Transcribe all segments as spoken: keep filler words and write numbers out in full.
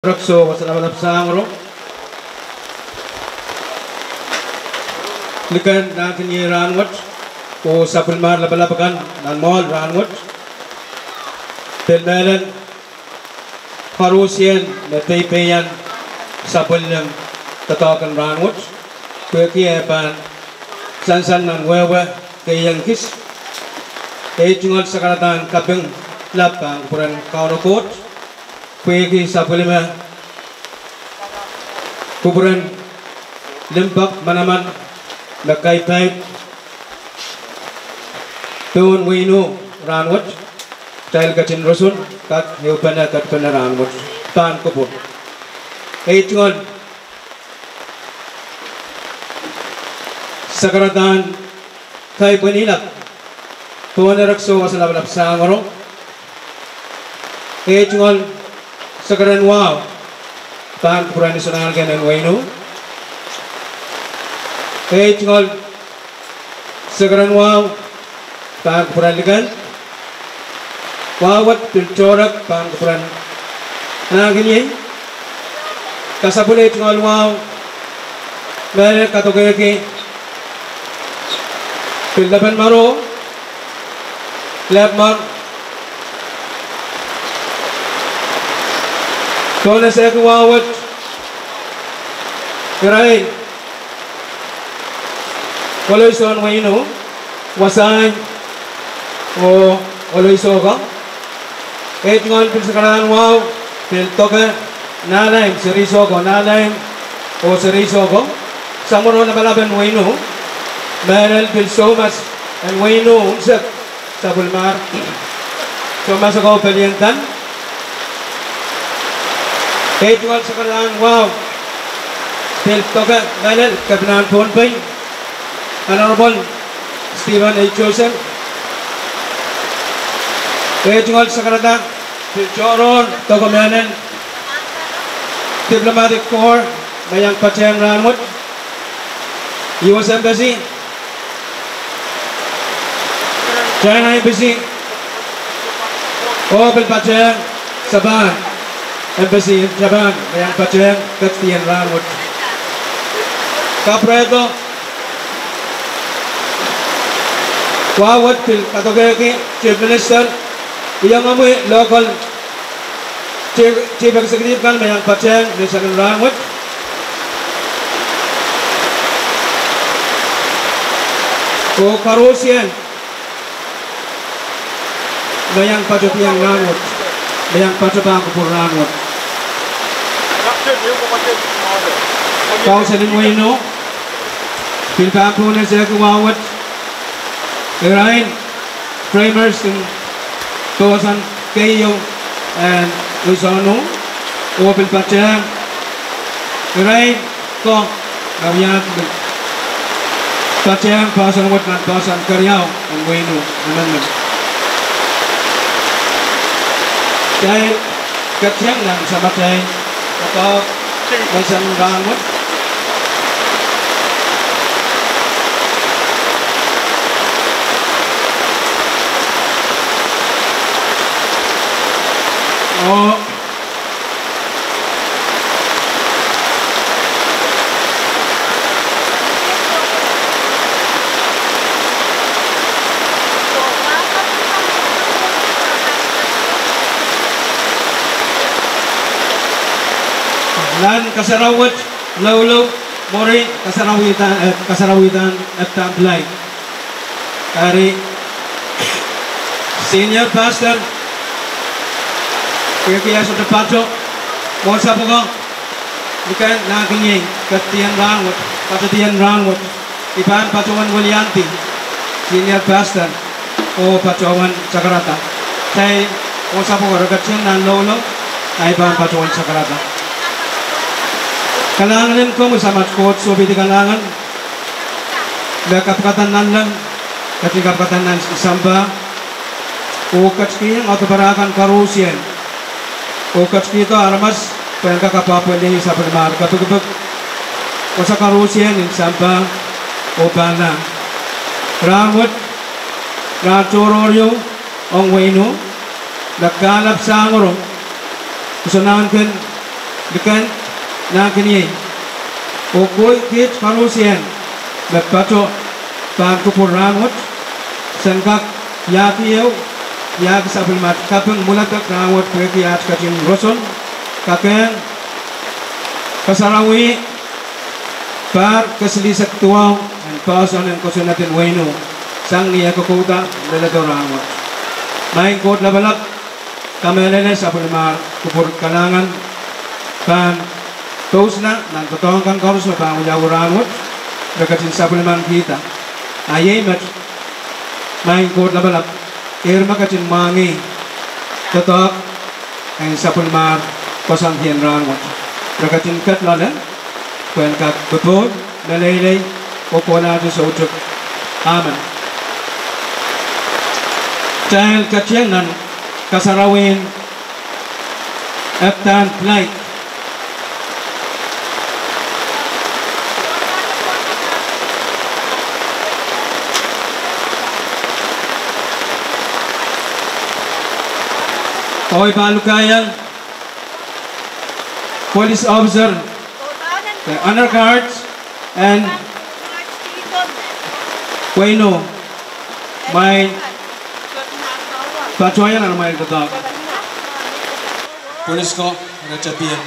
Rek soh, wasa lapalap sang rong. Liken nan kiniei rahnwet, oh sapwellimar lapalap akan nan mwoahl rahnwet. Pil mehlel koarusie me peipeien sapwellime doadoahk en rahnwet, pwehki e pahn sansal nan wehwe kehieng kis. Ei tungoal sakaradahn kaping lap pahn kupwuren Kauno Koht, pwehki sapwellime kupwuren limpoak manaman me kaipaip pohn wehin Ur rahnwet. Kitail ketin roson kak ehupene ketpene rahnwet pahn kupwur. Ei tungoal sakaradahn kaipweni lap pohn rek soh, wasa lapalap sang rong. Ei tungoal sakaradahn wahu pahn kupwuren Isonahnken en wehin Ur. Ei tungoal sakaradahn wahu pahn kupwuren Liken. Wahu wet pil tohrohr pahn kupwuren Nahnkiniei. Kasapwil ei tungoal wahu, mehlel kadokehki pil lepen Maro, Lehpmar, tohnesehki wahu wet irail Woloison wehin Ur, Wasahn oh Woloisohko. Ei tungoal pil sakaradahn wahu pil doke Nahlaim, Seri Sohko, Nahlaim oh Seri Sohko. Samworo lapalap en wehin Ur, mehlel pil soumas en wehin Ur unsek, sapwellimar soumas oko, Pelien Dan. Ei tungoal sakaradahn wahu pil doke mehlel Kepinahn Pohnpei, Honorable Stephen A. Joseph. Ei tungoal sakarada pil tohrohr doke mehlel Diplomatic Corps me iang patehng rahnwet, U S Embassy, China Embassy, oh pil patehng Japan Embassy, Japan me iang patehng ketidien rahnwet. Kaprehdo wahu wet pil kadokehki Chief Minister, iangomwi local Chief, Chief Executive kan me iang patehng menseng en rahnwet, oh koarusie me iang patehng rahnwet, me iang patehng pahn kupwur rahnwet. Kaunsel en wehin Ur pil pahn tohnesehki wahu wet irail framers en Poahsoan Keieu en Isohn Ur, oh pil patehng irail ko me wiahda patehng poahsoan wet nan poahsoan keriau en wehin Ur emenemen. Kitail ketieng nan samatail doadoahk menseng en rahnwet. Oh nan kasarawi wet, loulou, mwuri, kasarawi dan, eh, kasarawi dan, eh, epdahn pilai. Eri Senior Pastor, pwehki e sohte pato, mwohn sapwoko, Liken Nahnkiniei, ketidien rahnwet, patedien rahnwet, I pahn patohwan weliandi Senior Pastor oh patohwan sakarada. Kitail mwohn sapwoko re ketin nan loulou, ahi pahn patohwan sakarada. Kalahngan en komwi Samat Koht, sohpeidi kalahngan, me kapikada nanleng, ketin kapikada nan sampah, oh ketikihong audepe kan koarusie, oh ketikihdo aramas pwehn kak apwahpwalih sapwellimar kepikipik, wasa koarusie nin sampah oh pahnla. Rahnwet, rahn tohrohr ieu ong wehin Ur, me kahlap sangoro, Isonahnken liken nahnkiniei. Oh koh kiht koaros me pato pahn kupwur rahnwet, sen kak iahki ehu, iahki sapwellimatail kaping mwoaladek rahnwet pwehki aht ketin roson, kakehng, kasarawih, pahr kesilihsek duwau en poahsoan en kosonned en wehin Ih, sang ni eh kokouda leledo rahnwet. Maing Koht Lapalap, kamehlele sapwellimahr kupwur kalahngan pahn pousla nan doadoahk kan koaros me pahn wiawi rahnwet, re ketin sapwellimankihda. A iei met, Maing Koht Lapalap, ehr me ketin mwahngih doadoahk en sapwellimahr koasoandi en rahnwet. Re ketin ket loale, pwehn kak popohl, meleilei, oh kohlahte soutuk. Amen. Kitail ketieng nan kasarawien Ekdahn Plaik. Oh I pahn lukehiong police officer, the honor guard, en wehin Ih, mwail patohwan nan amwail doadoahk. Police ko, re tepien.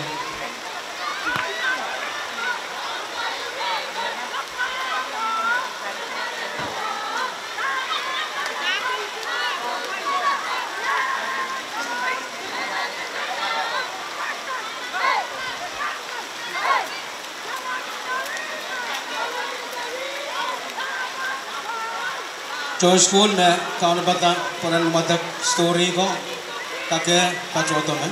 Tohn sukuhl me kaunopada pwehn wadek story ko, kak patohdo men.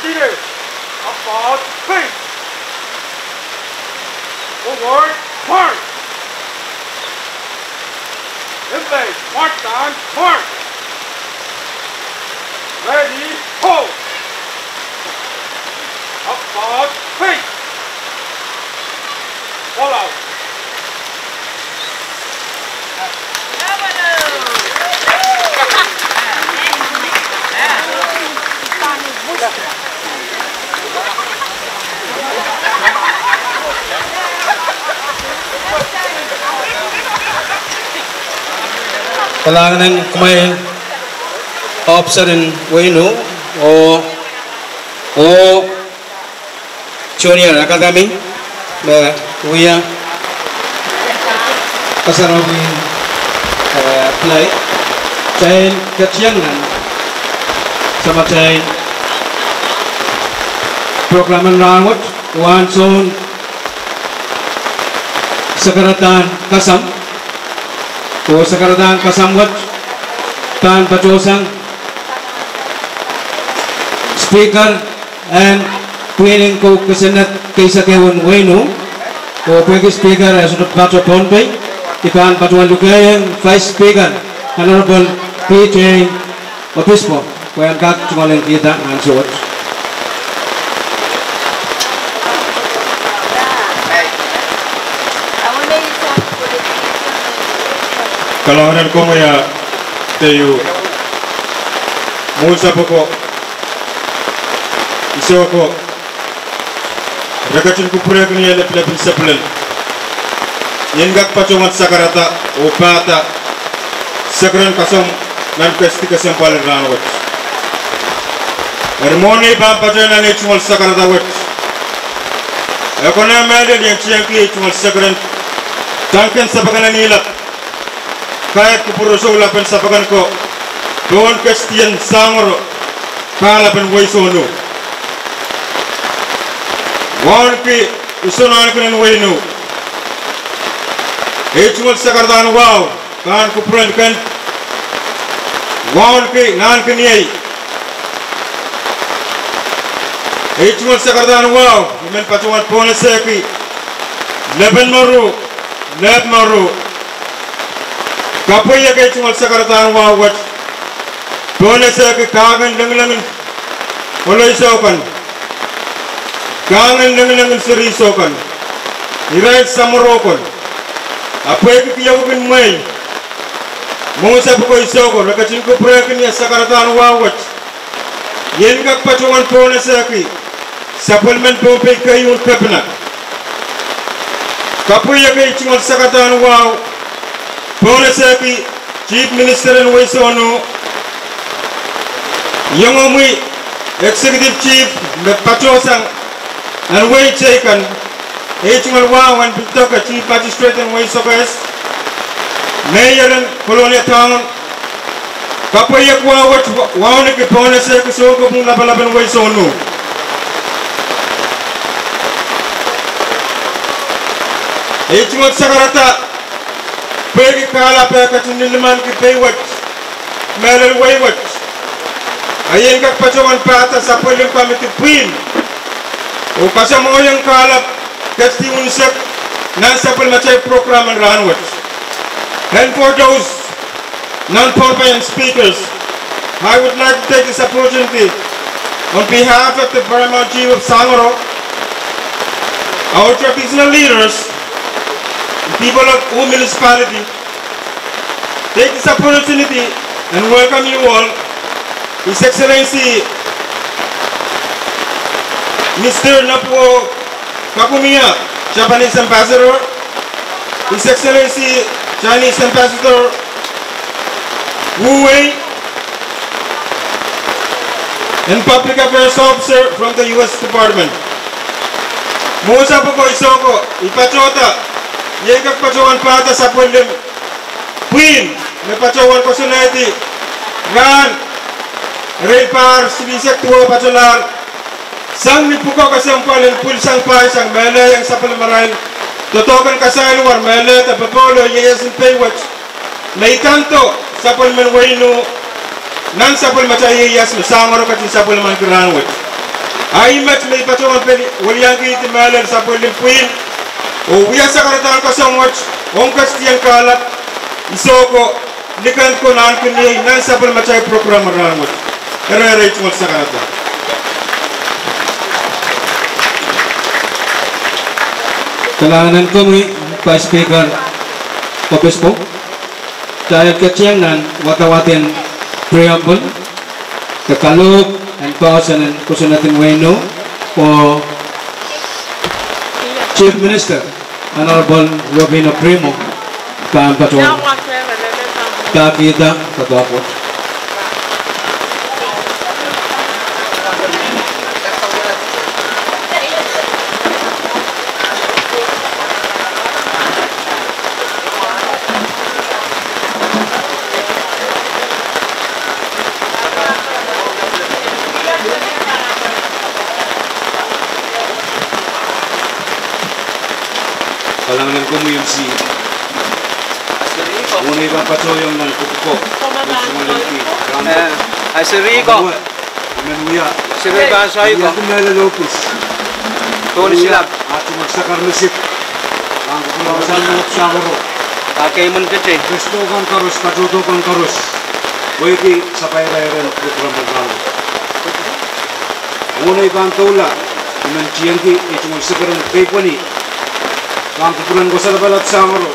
Leaders, about face. Forward, march. Employees, march and march. Ready, go. About face. Fall out. Kalahngan en kumwail ohpis en wehin Wu oh, oh Junior Academy me wia kasarawi, eh, play. Kitail ketikihong nan samatail program en rahnwet, uwen soun sakaradahn kasam, oh sakaradahn kasam wet pahn patohsang Speaker en pwihn en kou kosonned keisekeu en wehin Wu, oh pwehki Speaker e sohte patohwan Pohnpei, I pahn patohwan lukehiong Vice Speaker, Honorable P J Obispo, pwe en kak tungoalenihkihda ansou wet. Kalahngan en komwi ah Teiu, mwohn sapwoko, I sehse ko, re ketin kupwurehkin ie lepin sapwellime. Ien kak patohwan sakarada oh pahda sakaradahn kasam nan kesti kesempwal en rahnwet. Eri mwohn ei pahn patohwan nan ei tungoal sakarada wet, e konehng mehlel ien tiengki ei tungoal sakaradahn tanken sapakenen ihlap, kaidehn kupwure soulapen sapakenen ko, pohn kestien Sangoro, pahlapen wehi Sonuh. Wauneki usun ahneki en wehin Wu, ei tungoal sakaradahn wahu, pahn kupwuren ken wauneki nahnken iei. Ei tungoal sakaradahn wahu, I men patohwan pohnese ki, lepin mwaru, lep mwaru. Kapweiek ei tungoal sakaradahn wahu wet, pohnese ki kahngen lengileng en koloi soukan, kahngen lengileng en seri soukan, irail samworo kan, ahpw pwehki kihong kin mwehi, mwohn sapwoko I sehse ko, re ketin kupwurehkin ie sakaradahn wahu wet, ien kak patohwan pohnese ki, sapwellimen Pohnpei keieun kepina. Kapweiek ei tungoal sakaradahn wahu, pohnese ki, Chief Minister en wehi Sonuh, iengomwi Executive Chief me patohsang nan wehi teikan, ei tungoal wahu en pil doke Chief Magistrate en wehi Sokehs, Mayor en Kolonia Town, kapweiek wahu wet wa-, wauneki pohnese ki sounkopwung lapalap en wehi Sonuh. Ei tungoal sakarada, pwehki kahlap e ketin lilimaniki pei wet, mehlel wehi wet. A ien kak patohwan pahda sapwellime komidi pwihn, oh kasamwohiong kahlap kesti unsek nan sapwellimatail program en rahnwet. And for those non-Pohnpeian speakers, I would like to take this opportunity on behalf of the Paramount Chief of Sangoro, our traditional leaders, the people of Wu Municipality, take this opportunity and welcome you all, His Excellency Mister Nobuo Kakumiya, Japanese Ambassador, His Excellency Chinese Ambassador Wu Wei, and Public Affairs Officer from the U S Department. Mwohn sapwoko I sehse ko, I patohda, ien kak patohwan pahda sapwellime pwihn me patohwan kosonnedi rahn erein pahr silihsek duwau patolahr, sang ni pwukoa kesempwal en pwilsang pahisang mehlehiong sapwellimarail doadoahk en kasailiwar me lelehda popohl oh ieias en pei wet, me idando sapwellimen wehin Wu, nan sapwellimatail ieias me Sangoro ketin sapwellimaniki rahnwet. Ahi met me I patohwan pil wiliankihdi mehlel sapwellimen pwihn oh wia sakaradahn koasoandi wet ong ketidien kahlap, I sehse liken konehng kin iei nan sapwellimatail program en rahn wet. Eri, eri, tungoal sakarada. Kalahngan en komwi, Vice Speaker Obispo. Kitail ketieng nan wadawadin preamble de kalohk en poahsoan en kosonned en wehin Naboo, oh Chief Minister, Honorable Rufino Primo, pahn patohwan pahkihda doadoahk wet. Kalahngan en komwi M C. Mwohn ei pahn patohiong nan kupwuko, eh, I men wia, I men wia mehlel ohpis, tohn silap, ah tungoal sakar mesik, ah kupwuren Kosonned Wet Sangro, ah kei men tete, pwe soahng kan koaros, patohdo kan koaros, pwehki sapairairen kupwuren Kosonned. Mwohn ei pahn doula, I men tiengki ei tungoal sakar en keipweni, pahn kupwuren Kosonned Wet Sangro,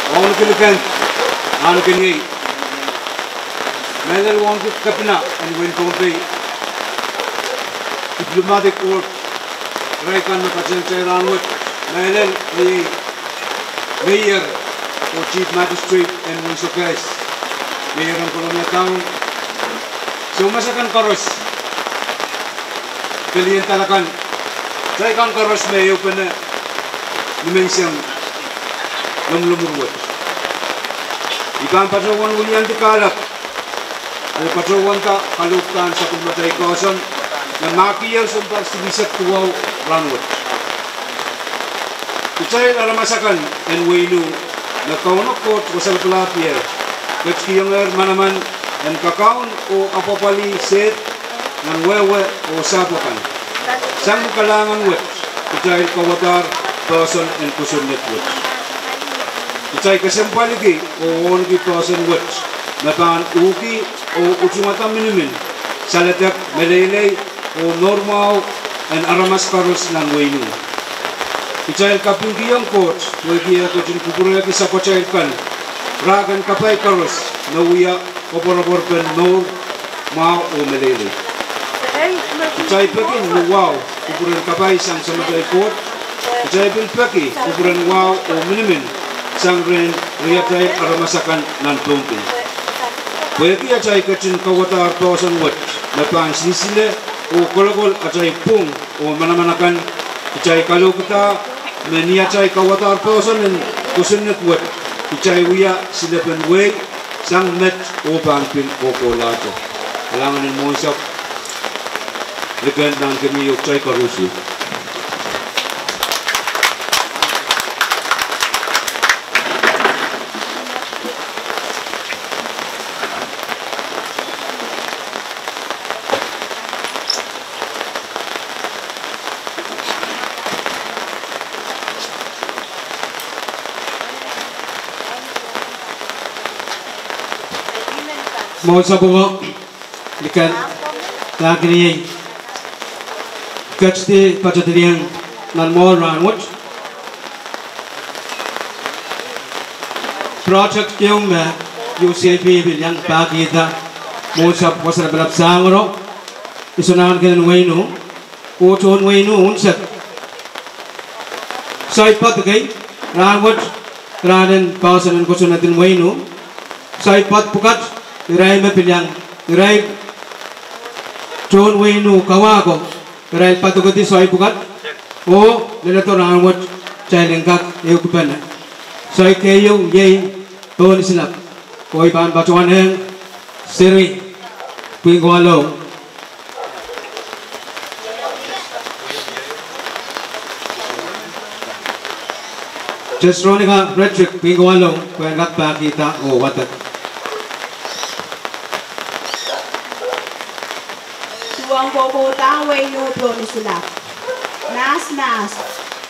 wauneki liken ahneki nei, mehlel wauneki kepina en wehin Pohnpei, diplomatic corps, irail kan me patehng kitail rahn wet, mehlel ei Mayor oh Chief Magistrate en Wensokehs, Mayor en Kolonia Town, soumas akan koaros, pelien dal akan, kitail kan koaros me ehupene ni menseng lomwlomwur wet. I pahn patohwan wiliandi kahlap oh patohwanda kalohkdahn sapwellimatail poahsoan me mahkier sounpar silihsek duwau rahn wet. Kitail aramas akan en wehin Naboo, me Kauno Koht Wasa Lapalahpie ketikihongehr manaman en kakaun oh apwapwalih sehd nan wehwe oh sahpw akan. Sang ni kalahngan wet, kitail kauwadahr poahsoan en kosonned wet. Kitail kesempwaliki oh wauneki poahsoan wet me pahn uhki oh utungada minimin, saledek, meleilei oh mour mwahu en aramas koaros nan wehin Naboo. Kitail kapingkihong Koht pwehki e ketin kupwurehki sapwatail kan rahn en kapai koaros me wia koapworopworpen mour mwahu oh meleilei. Kitail peki ni wahu kupwuren kapai sang Samatail Koht. Kitail pil peki kupwuren wahu oh minimin sang rehn riatail aramas akan nan Pohnpei. Pwehki atail ketin kauwadahr poahsoan wet me pahn silsile oh kolokol atail pwung oh manaman akan, kitail kalohkihda me ni atail kauwadahr poahsoan en kosonned wet, kitail wia silepen wehi sang met oh pahn pil kohkohlahte. Kalahngan en mwohnsapw, liken nan kemie oh kitail koaros. Mwohnsapw, liken dahkiniei, ketidi patohdiong nan mwohn rahn wet. Project ieu me U C P pil iang pahkihda, Mwohnsapw Wasalapalap Sangro, Isonahn Kenen Weinu, oh tohn weinu unsek. Soai poad kei, rahn wet, rahn en poahsoan en kosonned en weinu. Soai poad pwukat, irail me pil iang, irail tohn weinu kawahko, irail poad pwukat, soai pwukat, oh leledo rahn wet, kitail en kak ehukipene. Soai keieu iei Pohnsilap, oh I pahn patohwan ehng Seri, pwihn kawahlong. Tesronika Frederick, pwihn kawahlong, pwehn kak pahkihda oh wadek. Pwong kohkohda wehin Nupe oh Nisilap. Mahs mahs.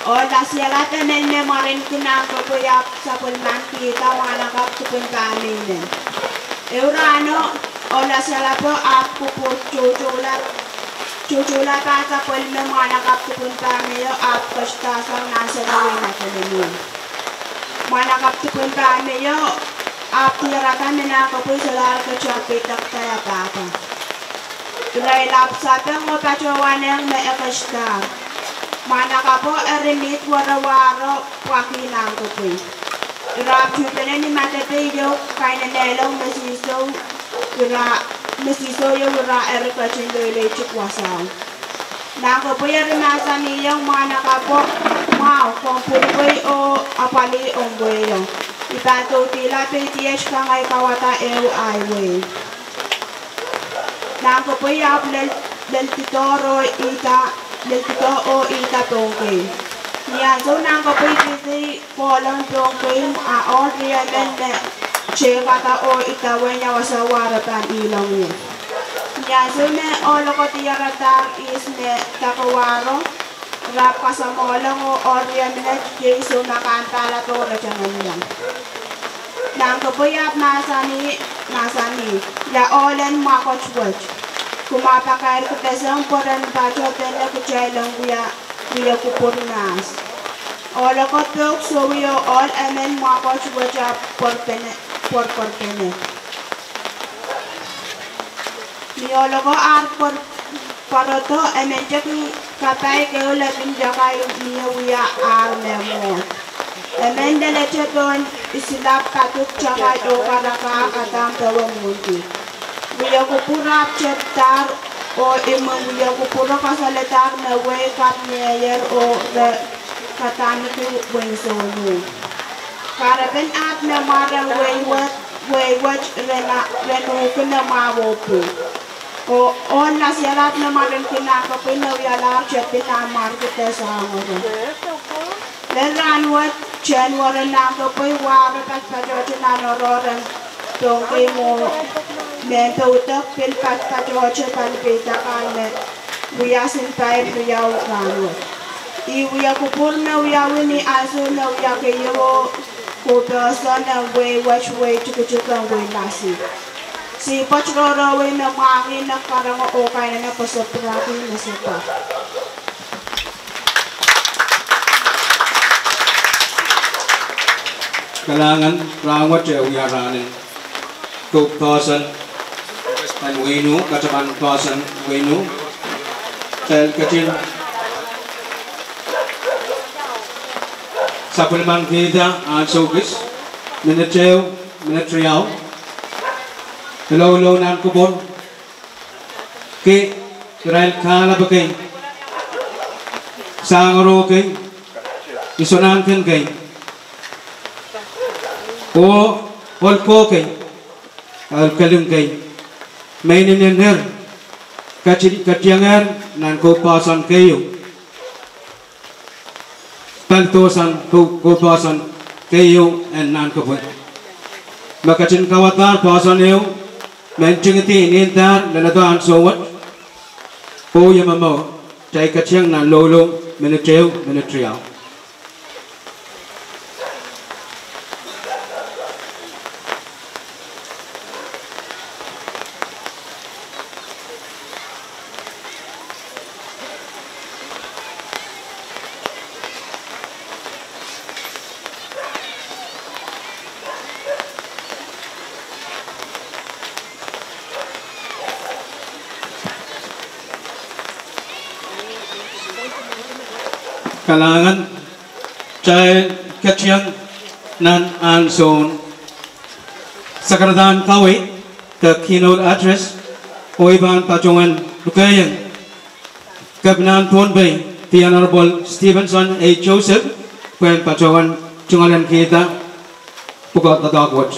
Ohl lasialap emen me mwaren kin ahmw kopwe ahpw sapwellimankihda mwahnakapw dipwin pahme inen. Ehu rahno, ohl lasialapo ahpw kupwur toutoulap, toutoulap ah sapwellime mwahnakapw dipwin pahme o ahpw ketihdahsang nan solahr wehin Akenemi. Mwahnakapw dipwin pahme o ahpw diarada me nan kopwe solahr ketido peidek da ia pahpa. Irail ahpw sapeng oh patohwanehng me e ketidahr. Mwahnakapwo eri mihd werewahro pwakih nan kopwe. Ira ahpw tuhpene ni medewe ieu kainenehla me sihsou, ira, me sihsou ieu ira eri ketin leileitik wasao. Nan kopwe eri mahsanihong mwahnakapwo, mwahu, komw pwurpwei oh apwalih omw wehi o. I pahn doudihla peidiet kangai kawada ehu ahi wehi. Nan kopwe ahpw lel, leldidohr oh ihda, leldidohr oh ihda pohn kei. Ni ansou nan kopwe I kihdi kohlong pohn kei, a ohl riemen me tehkada oh idawehn ia wasao wahro pahn ihlong ie. Ni ansou me ohl oko diaradahr ihs me dakewahro, ira ahpw kasamwohlong oh ohl riemen et iei soumwahu kan pahla pohn retengen iang. Nan kopwe I ahpw mahsanih, mahsanih, ia ohl en mwakot wet? Kumwa pakairkihda sang pwe ren patohwan dene kitail en wia, wia kupwur mahs. Ohl oko pwuhk sewese oh ohl emen mwakot wet ahpw pwurpene, pwurpwurpene. Ni ohl oko ar pwur, pwarodo, emen teki kapai keu lepin takai mie wia ar me mwohd. Emen lelete pohn isilap paduk takai oh karaka kadahn powe mwohndi. Wia kupwur ahpw tepdahr oh imwin wia kupwuro kasalehdahr me wehi kapw miehier oh re kadahn ki wein sounio. Kahrepen ahd me mwaren wehi wet, wehi wet ren, ren uhki me mwahu oh pwung. Oh ohl lasialap me mwaren kin nan kopwe me wialahr tepin ahmw mwarkihda sangoro. Lel rahnwet, tehn were nan kopwe wahro patpatohte nan oaroahr en pohn kei mwo, mehn poudek pil patpatohte pali peidek akan me wia Simpair riau rahnwet. Ih wia kupwur me wiawi ni ansou me wia keieu oh kohpohson en wehi wet wehi tikitik en wehi Lasi. Sihpw wet rohrowei me mwahngih me karonge oh kainene koasoapraki me sapahl. Kalahngan, rahnwet e wia rahnen kohpohson en wehin Nupe, katapan poahson wehin Nupe. Kitail ketin sapwellimankihda ansou kis, minit ehu, minit riau. Helou, helou nan kupwur. Ki, irail kahlap kei, sangoro kei, isonahnken kei, oh ohl ko kei, ohl kelin kei, me inenen ira kati, katiengehr nan kohpohson keieu. Palidohsang kou, kohpohson keieu en nan kopwe. Me ketin kauwadahr poahson ehu, me ntingdi ni ndahr leledo ansou wet, oh ia me mour, kitail ketieng nan loulou, minit ehu, minit riau. Kalahngan, kitail ketieng nan ansoun sakaradahn kaweid, de keynote address, oh I pahn patohwan lukehiong Kepinahn Pohnpei, The Honorable Stevenson A. Joseph, pwehn patohwan tungoalenkihda pwukoa doadoahk wet.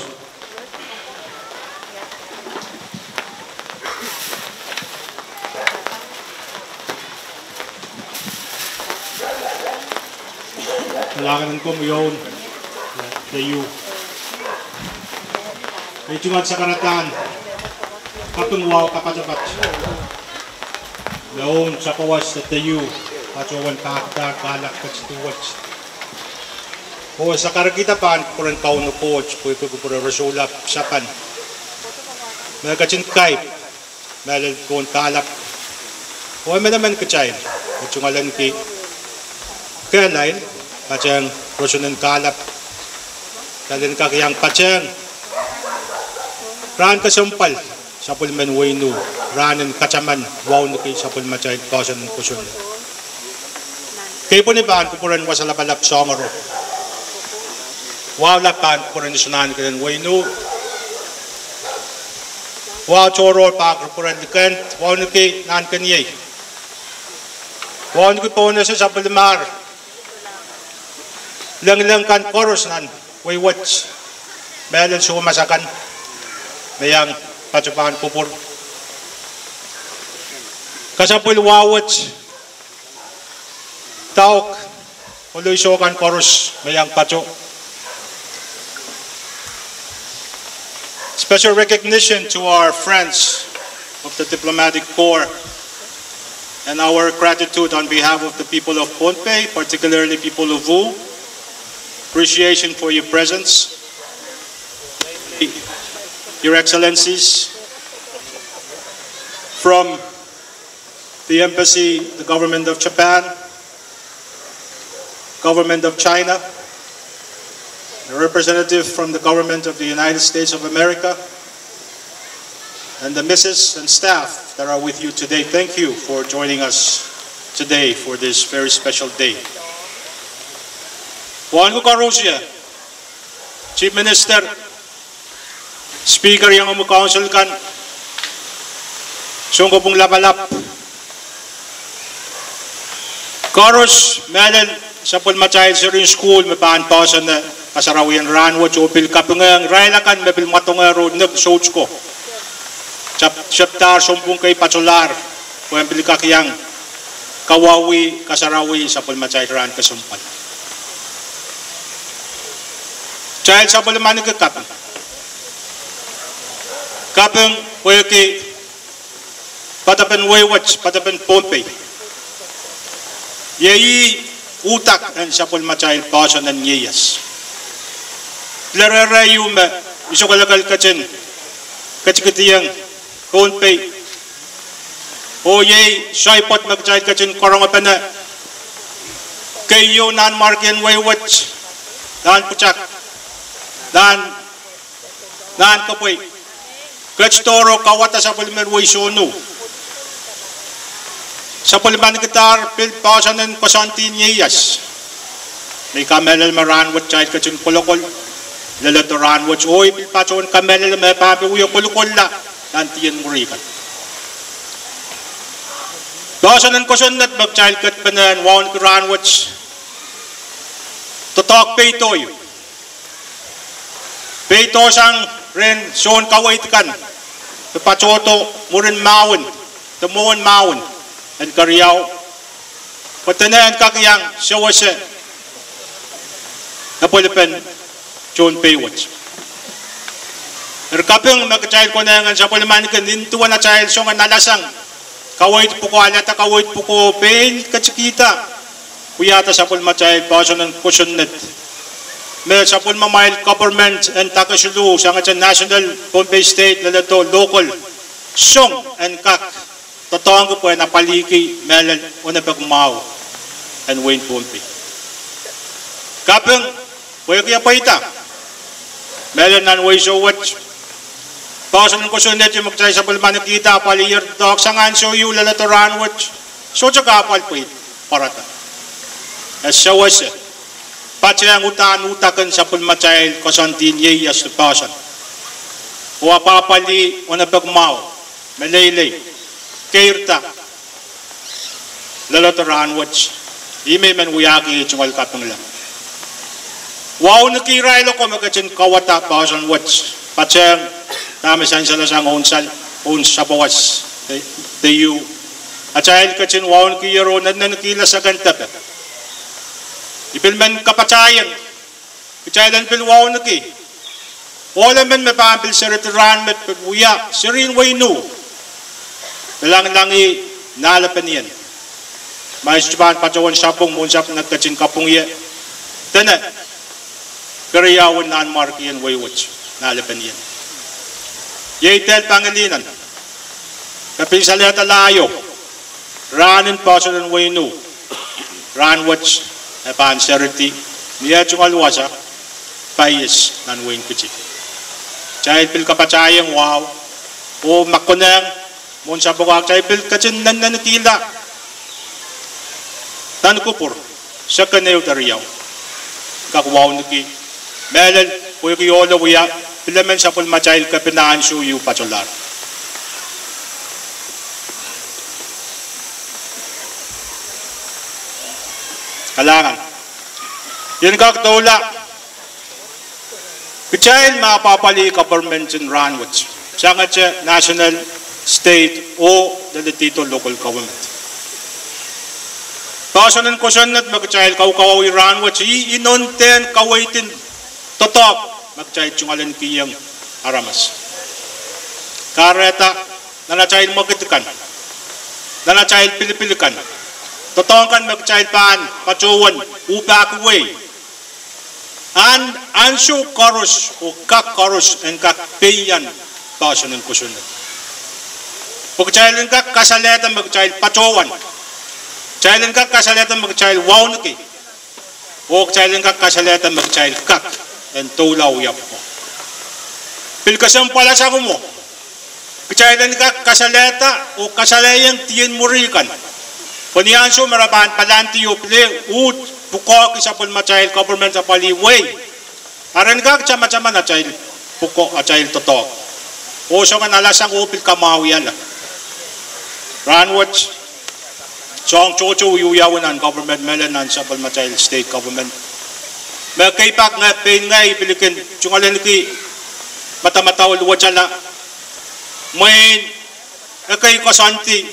Kalahngan en komwi Oun, de iou. Ei tungoal sakaradahn kaping wahu kapatapat. Me ohng sapawas de you, patohwan pahkihdahr kahlap ketido wet. Oh e sakarkihda pahn kupwuren Kauno Koht, pwehki kupwure rosohlap sapan me ketin kaip mehlel pohn kahlap. Oh emenemen kitail, e tungoalenki kehlail, patehng roson en kahlap, kitail en kak iang patehng rahn kesempwal sapwellimen wehin Nuh, rahn en kataman wauneki sapwellimatail poahsoan en kosonned. Keipweni pahn kupwuren Wasa Lapalap Soahng Oro. Wahu lap pahn kupwuren Isonahnken en wehin Nuh. Wahu tohrohr pahn kupwuren Likend, wauneki Nahnkeniei. Wauneki Pohnese, sapwellimahr lengileng kan koaros nan wehi wet, mehlel soumas akan me iang patohwan kupwur. Kasapwil wahu wet, dauk, oh loiso kan koaros me iang pato. Special recognition to our friends of the diplomatic corps and our gratitude on behalf of the people of Pohnpei, particularly people of Wu. Appreciation for your presence. Your Excellencies, from the embassy, the government of Japan, government of China, a representative from the government of the United States of America, and the missus and staff that are with you today. Thank you for joining us today for this very special day. Wauneki koaros, Chief Minister, Speaker, iangomwi Council kan, Sounkopwung Lapalap, koaros mehlel sapwellimatail serihn sukuhl me pahn poahsoane kasarawien rahnwet oh pil kapingehng irail akan me pil mwadohngehr oh nek soutiko. Tepdahr sounpwung kei patohlahr pwehn pil kak iang kawauwih, kasarawih sapwellimatail rahn kesempwal. Kitail sapwellimaniki kaping. Kaping pwehki poadopen wehi wet, poadopen Pohnpei, iei ih uhdahn sapwellimatail poahsoan en ieias. Pil rereh ieu me I sokelekel ketin ketikidieng Pohnpei, oh iei soai pwoat me kitail ketin karongepene keieu nanmwarkien wehi wet, nan pwutak, nan, nan kepwei, ketidohr oh kauwada sapwellimen wehi Sohn Nuh. Sapwellimanikidahr pil poahsoan en koasoandi en ieias, me I kamehlele me rahnwet kitail ketin kolokol, leledo rahnwet, oh I pil patohwan kamehlele me pahn pil wie kolokolla nan dien mwuri kan. Poahsoan en kosonned me kitail ketpene en wauneki rahnwet, doadoahk peido ieu, peidohsang rehn soun kaweid kan me patohdo mwurin mahwen, de mwohn mahwen en keriau, pwe dene en kak iang sewese epwelipen tohn pei wet. Eri kaping me kitail konehng en sapwellimaniki nin duwen atail song en alasang kaweid pwuko, alehda kaweid pwuko, pein ketikihda wiahda sapwellimatail poahsoan en kosonned, me sapwellimamwail government en dake siluh, sangete national, Pohnpei State, leledo local, song en kak doadoahngki pwehn apwalihki mehlel onepek mwahu en wehin Pohnpei. Kaping pwehki e pweida mehlel nan wehi sou wet, poahsoan en kosonned me kitail sapwellimanikihda apwaliher doadoahk sang ansou ieu leledo rahnwet, sohte kahpwal pwe pwarada. E sewese, patehng uhdahn uhdahn sapwellimatail koasoandi en ieias de poahsoan, oh apwapwalih onepek mwahu, meleilei, keirda leledo rahnwet. Ih me I men wiahki ei tungoal kapingla. Wauneki irail oko me ketin kauwada poahsoan wet, patehng dahme sansal sang ohl, ohl sapawas, de you, atail ketin wauneki ero nennenekihla seken depe. I pil men kapatahieng kitail en pil wauneki ohl emen me pahn pil seridi rahn met pil wia serihn wehi Nuh, me langilangi Nahlepenien. Ma I sohte pahn patohwan sapwung, mwohn sapwung, e ketin kapwung ie. Dene, keriaun Nanmwarkien wehi wet, Nahlepenien. Iei dehr pangilihnen. Ke pil salehda laio. Rahnen poahsoan en wehin U. Rahnwet e pahn seridi, ni eh tungoal wasa, paies nan wehin Kiti. Kitail pil kapatahieng wahu, oh ma konehng, mwohn sapwung, kitail pil ketin nennenekihla nan kupwur, seken ehu de riau. Kak wauneki, mehlel, pwehki ohlo wia, pil emen sapwellimatail kepina ansou ieu patolahr. Kalahngan. I en kak doula, kitail me apwapwalih government en rahnwet, sangete national, state, oh leledihdo local government. Poahsoan en kosonned me kitail kaukawauwih rahnwet, ih inoun dehn kaweid en doadoahk me kitail tungoalenkihong aramas. Kahrehda, nan atail mwekid kan, nan atail pilipil kan, doadoahk kan me kitail pahn patohwan uhpahki wehi, ahn, ansou koaros oh kak koaros en kak peian poahsoan en kosonned. Pwe kitail en kak kasalehda me kitail patohwan. Kitail en kak kasalehda me kitail wauneki. Oh kitail en kak kasalehda me kitail kak en doula wia pwukoa. Pil kesempwal sang mwo, kitail en kak kasalehda oh kasalehiong dien mwuri kan, pwe ni ansou me re pahn palandi oh pil uhd pwukoahki sapwellimatail government apwalih wehi, a re en kak tamataman atail pwukoa, atail doadoahk, oh soangen alasang oh pil kamwahwihala. Rahnwet, soahng tohto wiewiawi nan government, mehlel nan sapwellimatail state government, me ekei pak ngehi, pein ngehi, I pil kin tungoaleniki madamadau luwetala, mwein ekei koasoandi,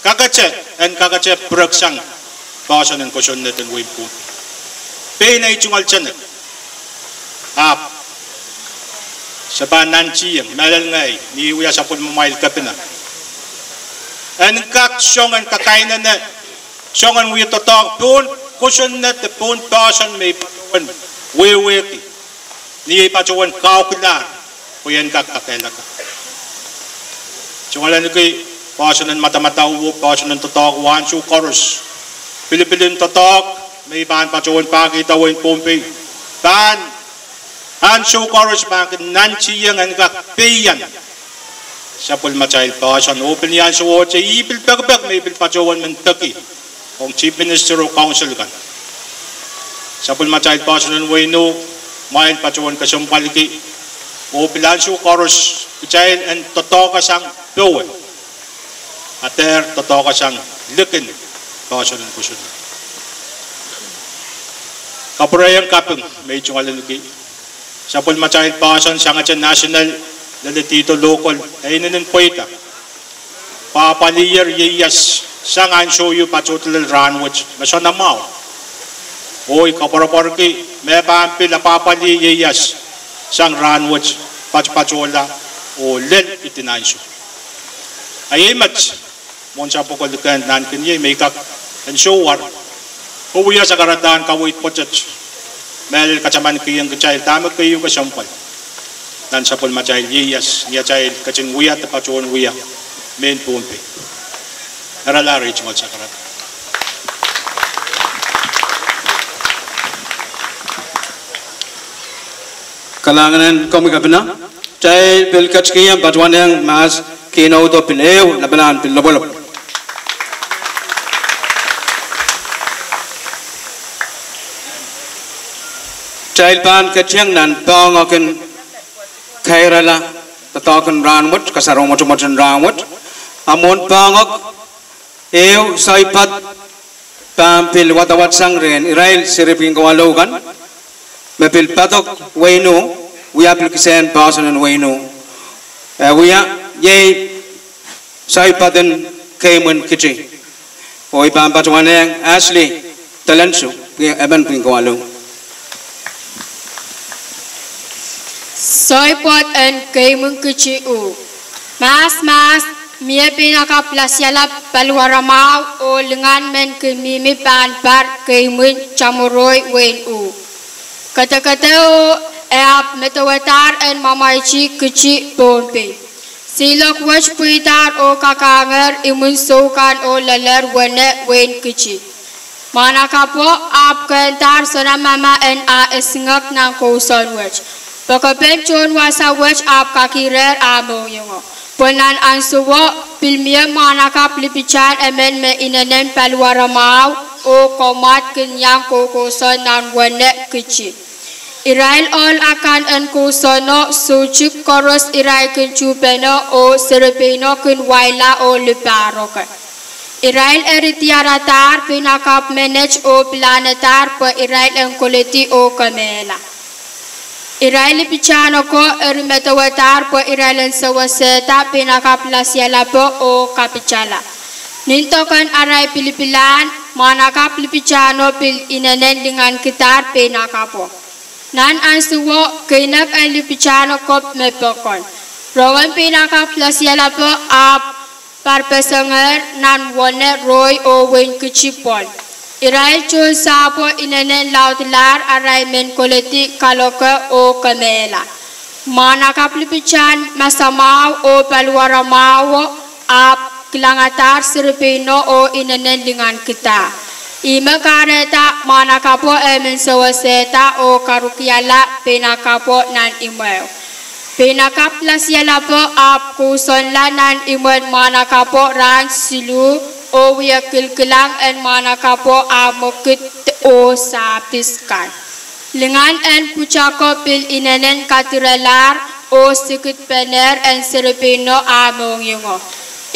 kakete, en kakete pireksang poahsoan en kosonned en wehin Pohnpei. Pein ei tungoal tenek, ahpw se pahn nantihong, mehlel ngehi, ni wia sapwellimamwail kepina, en kak soangen kakainene, soangen wia doadoahk pohn kosonned de pohn poahsoan me I patohwan wehwehki, ni ei patohwan kaukilahr, pwe I en kak kakehlaka. Tungoaleniki poahsoan en madamadau oh poahsoan en doadoahk oh ansou koaros, pilipil en doadoahk me I pahn patohwan pahkihda wehin Pohnpei, pahn ansou koaros pahn kin nantihong en kak peian sapwellimatail poahsoan, oh pil ni ansowohte I pil pekipek me I pil patohwan men peki ong chief minister oh council kan, sapwellimatail poahsoan en wehin U, kumwail patohwan kesempwaliki, oh pil ansou koaros kitail en doadoahk sang powe, a dehr doadoahk sang likin poahsoan en kosonned. Kapwurehiong kaping me I tungoaleniki, sapwellimatail poahsoan sangete national, leledihdo local, e inenen pweida, pahpwaliher ieias sang ansou ieu patohdo lel rahnwet me soanamwahu. Oh I koapworopworki me pahn pil apwapwalih ieias sang rahnwet, patopatohla, oh lel idin ansou. A iei met, mwohn sapwoko likend nan kin iei me I kak en sohwar, oh wia sakaradahn kaweid pwoatet, mehlel katamankihong kitail dahme keieu kesempwal nan sapwellimatail ieias ni atail ketin wia de patohwan wia mehn Pohnpei. Eralahr ei tungoal sakaradahn. Kalahngan en komwi kepina. Kitail pil ketikihong patohwanehng mahs kihnohdo pil ehu, lapalahn pil lopwolopw. Kitail pahn ketiong nan poahngoak en kairala doadoahk en rahnwet, kasarawi mwotomwot en rahnwet, a mwohn poahngoak ehu soai poad pahn pil wadawadsang rehn irail seri pwihn kawalu kan me pil padok wehin U, wia application poahsoan en wehin U. E wia, iei soai poad en Keimwin Kiti. Oh I pahn patohwanehng Ashley Delensu, emen pwihn kawalu. Soai poad en Keimwin Kiti U. Mahs, mahs, Mie peinakapw lasialap paliwaramwahu oh lingan men kin mihmi pahn par keimwin Chamoroi wehin Uh. Kedekede oh e ahpw medewehdahr en mwamwaiti Kiti, Pohnpei. Siloak wet pweidahr oh kakahngehr imwin soukan oh leller wene wehin Kiti. Mwahnakapwo ahpw kehndahr soanamama en ah esingek nan kousoan wet. Pokepen tohn wasa wet ahpw kakirehr ah mohngiong. Pwe nan ahnsowo pil mie mwahnakapw lipitahn emen me inenen paliwaramwahu oh komwad kin iang koukousoan nan wene Kiti. Irail ohl akan en kousoano soutik koaros irail kin tuhpene oh serepeino kin waila oh lipahroke. Irail eri diaradahr peinakapw menet oh pilahnadahr pwe irail en koledi oh kemehla. Irail lipitahn oko eri medewedahr pwe irail en sewesehda peinakapw lasialapo oh kapitala. Nin doken arail pilipilahn, mwahnakapw lipitahno pil inenen lingankidahr peinakapwo. Nan ahnsowo keinek en lipitahn oko me pokon. Rongen peinakapw lasialapo ahpw parpesengehr nan wene Rohi oh wehin Kiti pwon. Irail tohn sahpwo inenen laudilahr arail men koledi, kaloke oh kemehla. Mwahnakapw lipitahn masamwahu oh paliwaramwahuo ahpw kilangadahr serepeino oh inenen lingankida. Ihme kahrehda mwahnakapwo emen sewesehda oh karukiala peinakapwo nan imweo. Peinakapw lasialapo ahpw kousoanla nan imwen mwahnakapwo rahn siluh oh wie kilkilang en mwahnakapwo ah mwekid oh sahpis kan. Lingan en pwutako pil inenen kadirelahr oh sikidpenehr en serepeino ah mohngiong.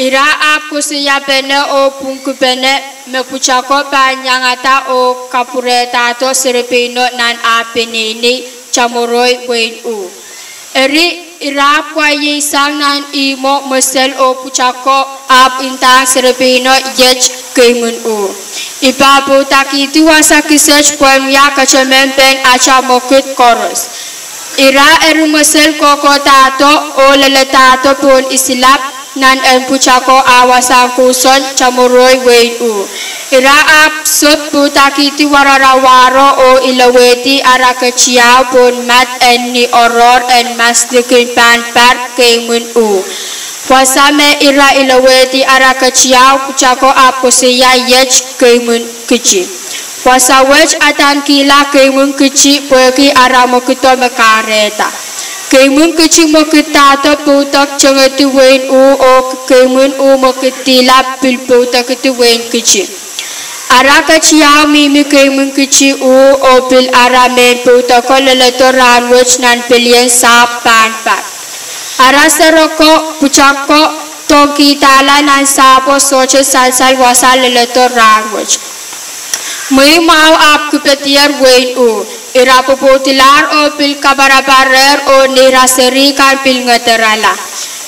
Ira ahpw koasoiapene oh pwungkipene me pwutako pahn iangada oh kapwurehdahdo serepeino nan ah peneinei Chamoroi wehin Uh. Eri, ira ahpw waiheisang nan ihmwo mwesel oh pwutako ahpw ndahng serepeino iet keimwin Uh. I pahn poudakihdi wasa kiset pwehn wia ketemen pen atail mwekid koaros. Ira eri mwesel kohkohdahdo oh leledahdo pohn isilap nan en pwutako ah wasahn kousoan Chamoroi wehin Uh. Ira ahpw sop poudakihdi warara wahro oh ilowehdi ara ketiau pohn mad en ni oaroahr en maslikin pahn par keimwin Uh. Wasa me ira ilowehdi ara ketiau, pwutako ahpw koasoia iet keimwin Kiti. Wasa wet adahnkihla keimwin Kiti pwehki ara mwekido me kahrehda. Keimwin Kiti mwekidahdo poudok tengedi wehin Uh oh keimwin Uh mwekidihla pil poudokidi wehin Kiti. Ara ketiau mihmi keimwin Kiti uh oh pil ara mehn poudoko leledo rahnwet nan pelien sahpw pahn par. Ara sereko pwutako dohngkihdahla nan sahpwo sohte sansal wasa leledo rahnwet. Mwehi mwahu ahpw kipedier wehin uh. Ira pwopwoudilahr oh pil kaparaparehr oh neira seri kan pil ngedarala.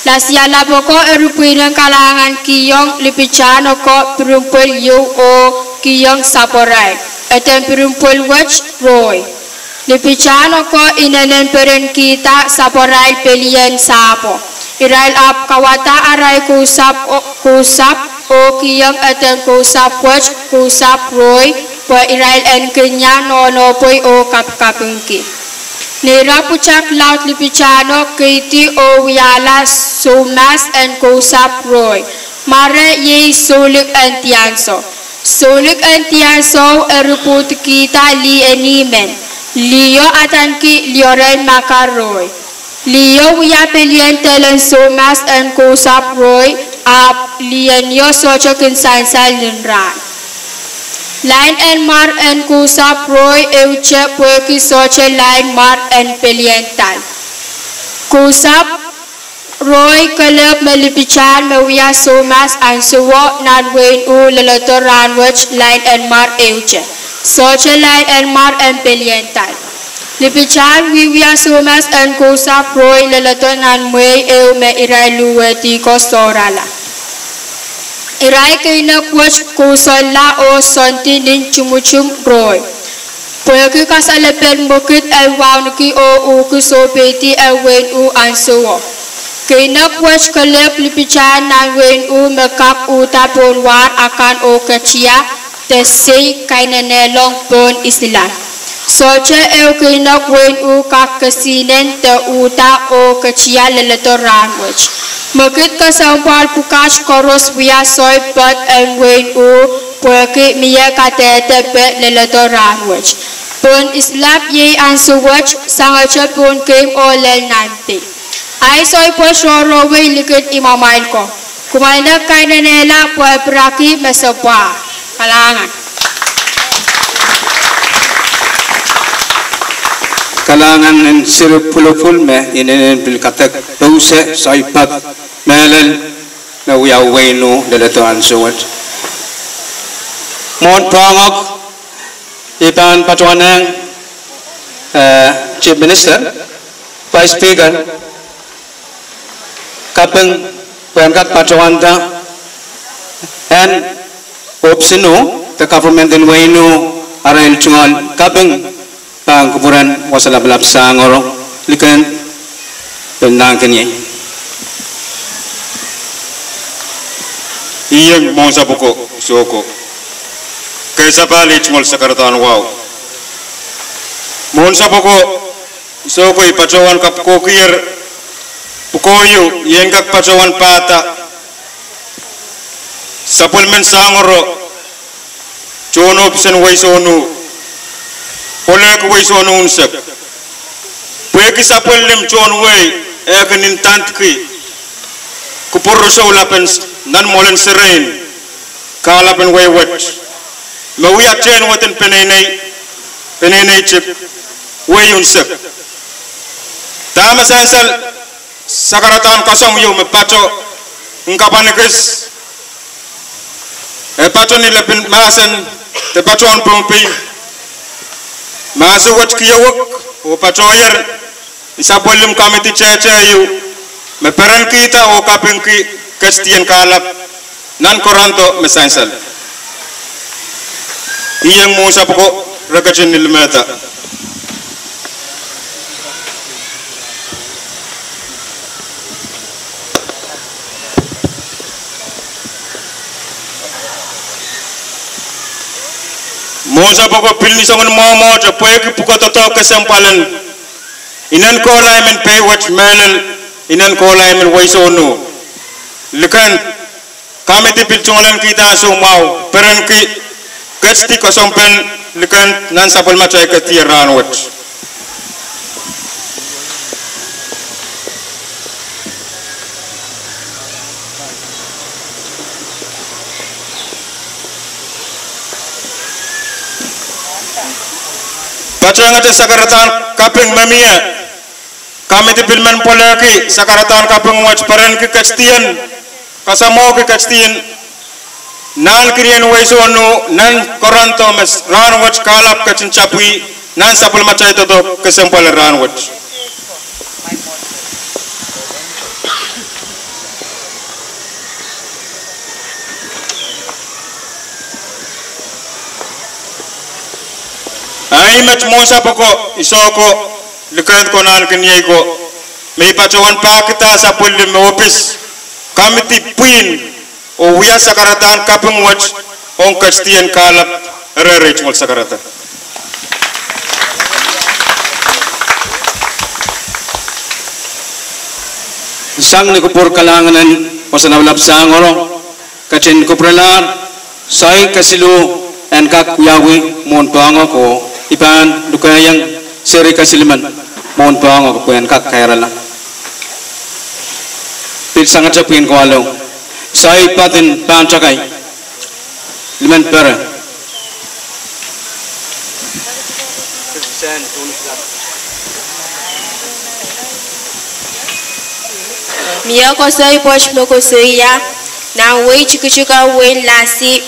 Lasialap oko eri pwihnen kalahngan kihong lipitahn oko pirimwpwel ieu oh kihong sapwarail, eden pirimwpwel wet Rohi. Lipitahn oko inenen perenkihda sapwarail pelien sahpwo. Irail ahpw kawada arail kousapw oh kihong eden kousapw wet Kousapw Rohi, pwe irail en kin iang nohnohpwei oh kapikapingki. Neira pwutak laud lipitahno keidi oh wiahla soumas en Kousapw Rohi. Mare iei soulik en diansou. Soulik en diansou eri pwudikihda lih en ih men. Liho adaneki lioren Maka Rohi. Liho wia pelien delen soumas en Kousapw Rohi, ahpw lihenio sohte kin sansal nin rahn. Lain en mwar en Kousapw Rohi ehute pwehki sohte lain mwar en pelien dal. Kousapw Rohi kelehpw me lipitahn me wia soumas ahnsowo nan wehin uh leledo rahnwet lain en mwar ehute, sohte lain en mwar en pelien dal. Lipitahn wiewia soumas en Kousapw Rohi leledo nan mwehi ehu me irail luhwehdi ko sohrala. Irail keinek wet kousoanla oh soandi nin Tumwutumw Rohi. Pwehki kasalepen mwekid en wauneki oh uhki soupeidi en wehin uh ahnsowo, Keinek wet kelehpw lipitail nan wehin U me kak uhda pohn war akan oh ketia de sei kainenehla pohn Islam. Sohte ehu keinek wehin U kak kesihnen de uhda oh ketia leledo rahnwet. Mwekid kesempwal pwukat koaros wia soai poad en wehin U pwehki mie kadehde pwe leledo rahnwet. Pohn Islam iei ansou wet, sangete pohn game oh lel nan dei. Ahi soai pwoat rohrohwei likin imwamwail ko. Kumwail en kainenehla pwe piraki me se pwa. Kalahngan. Kalahngan en seri pwulopwul me inenen pil kadek ehu se soai poad mehlel me wia wehin U leledo ansou wet. Mwohn poahngoak, I pahn patohwanehng, eh, Chief Minister, Vice Speaker, kaping pwehn kak patohwanda en ohpis en U de government en wehin U arail tungoal kaping pahn kupwuren wasa lapalap sangoro, liken pil nahnkeniei. Ieng mwohn sapwko, soko. Kei sapahl I tungoal sakaradahn wahu. Mwohn sapwko, soko, I patohwan kapwukoahkier pwukoa ieu, I en kak patohwan pahda sapwellimen sangoro tohn ohpis en wehi sohn U, pwelehki wehi sohn U unsek. Pwehki sapwellime tohn wehi, e kin ndandki kupwur rosoulapen nan mwoalen serein kahlapen wehi wet me wia tehn wet en peneinei, peneinei tik, wehi unsek. Dahme sansal sakaradahn kasamwo ieu me pato, en kapwan ekis, e pato ni lepin mahsen de patohwan Pohnpei. Mahsen wet kiewek oh patohier ni sapwellime kamidi tehte ieu me perenkihda oh kapingki ketidien kahlap nan Korintho me sansal. Ieng mwohn sapwko, re ketin ni limehda. Mwohn sapwko, pil ni soangen mwomwohte pwehki pwukoa doadoahk kesempwal en inen kohlahiemen pei wet mehlel inen kohlahiemen wehi sohn U. Liken kamidi pil tungoal en kihda ansou mwahu, perenki ketidi koasoanpen liken nan sapwellimatail ketidien rahnwet. Patehngete sakaradahn kaping me mie, kamidi pil men pwelehki sakaradahn kaping wet perenki ketidien, kasamwohki ketidien nahnkenien wehi sohn U nan Korintho me rahnwet kahlap ketin tapwih nan sapwellimatail doadoahk kesempwal rahnwet. Ahi met mwohn sapwko, I soko, likend ko, nahnkeniei ko, me I patohwan pahkida sapwellime ohpis, kamidi pwihn, oh wia sakaradahn kaping wet ong ketidien kahlap, eri I tungoal sakarada. Sang ni kupwur kalahngan en wasa lapalap sangoro, ketin kupwuralahr soai kesiluh en kak wiawi mwohn poahngoak oh I pahn lukehiong seri kesilimen mwohn poahngoak pwehn kak kairala. Pil sangete pwihn kowahlong. Soai poad en pahn takai. Limen pere. Mie koasoi pwoat me koasoia, nan wehi tikitik en wehin Lasi,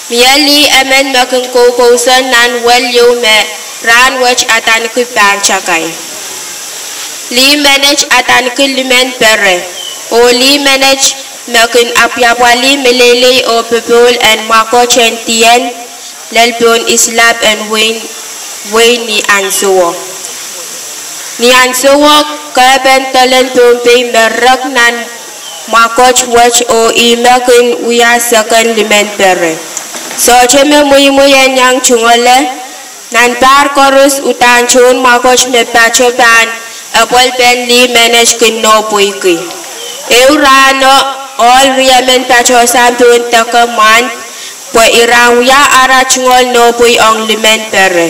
mie lih emen me kin koukousoan nan wel ieu me rahnwet adaneki Pahn Takai. Lih menet adaneki Limen Pere, oh lih menet me kin apwapwalih meleilei oh popohl en mwakot en dien lel pohn islap en wehi ni ansowo. Ni ansouo, kehpen dolen Pohnpei me rek nan mwakoht wet oh ihme kin wia seken limenpere. Sohte me mweimwei en iang tungoale, nan pahr koaros uhdahn tohn mwakoht me pato pahn epwelpen lih menet kin nohpweiki. Ehu rahno, ohl riemen patohsang pohn deke mwain, pwe ira wia ara tungoal nohpwei ong limenpere.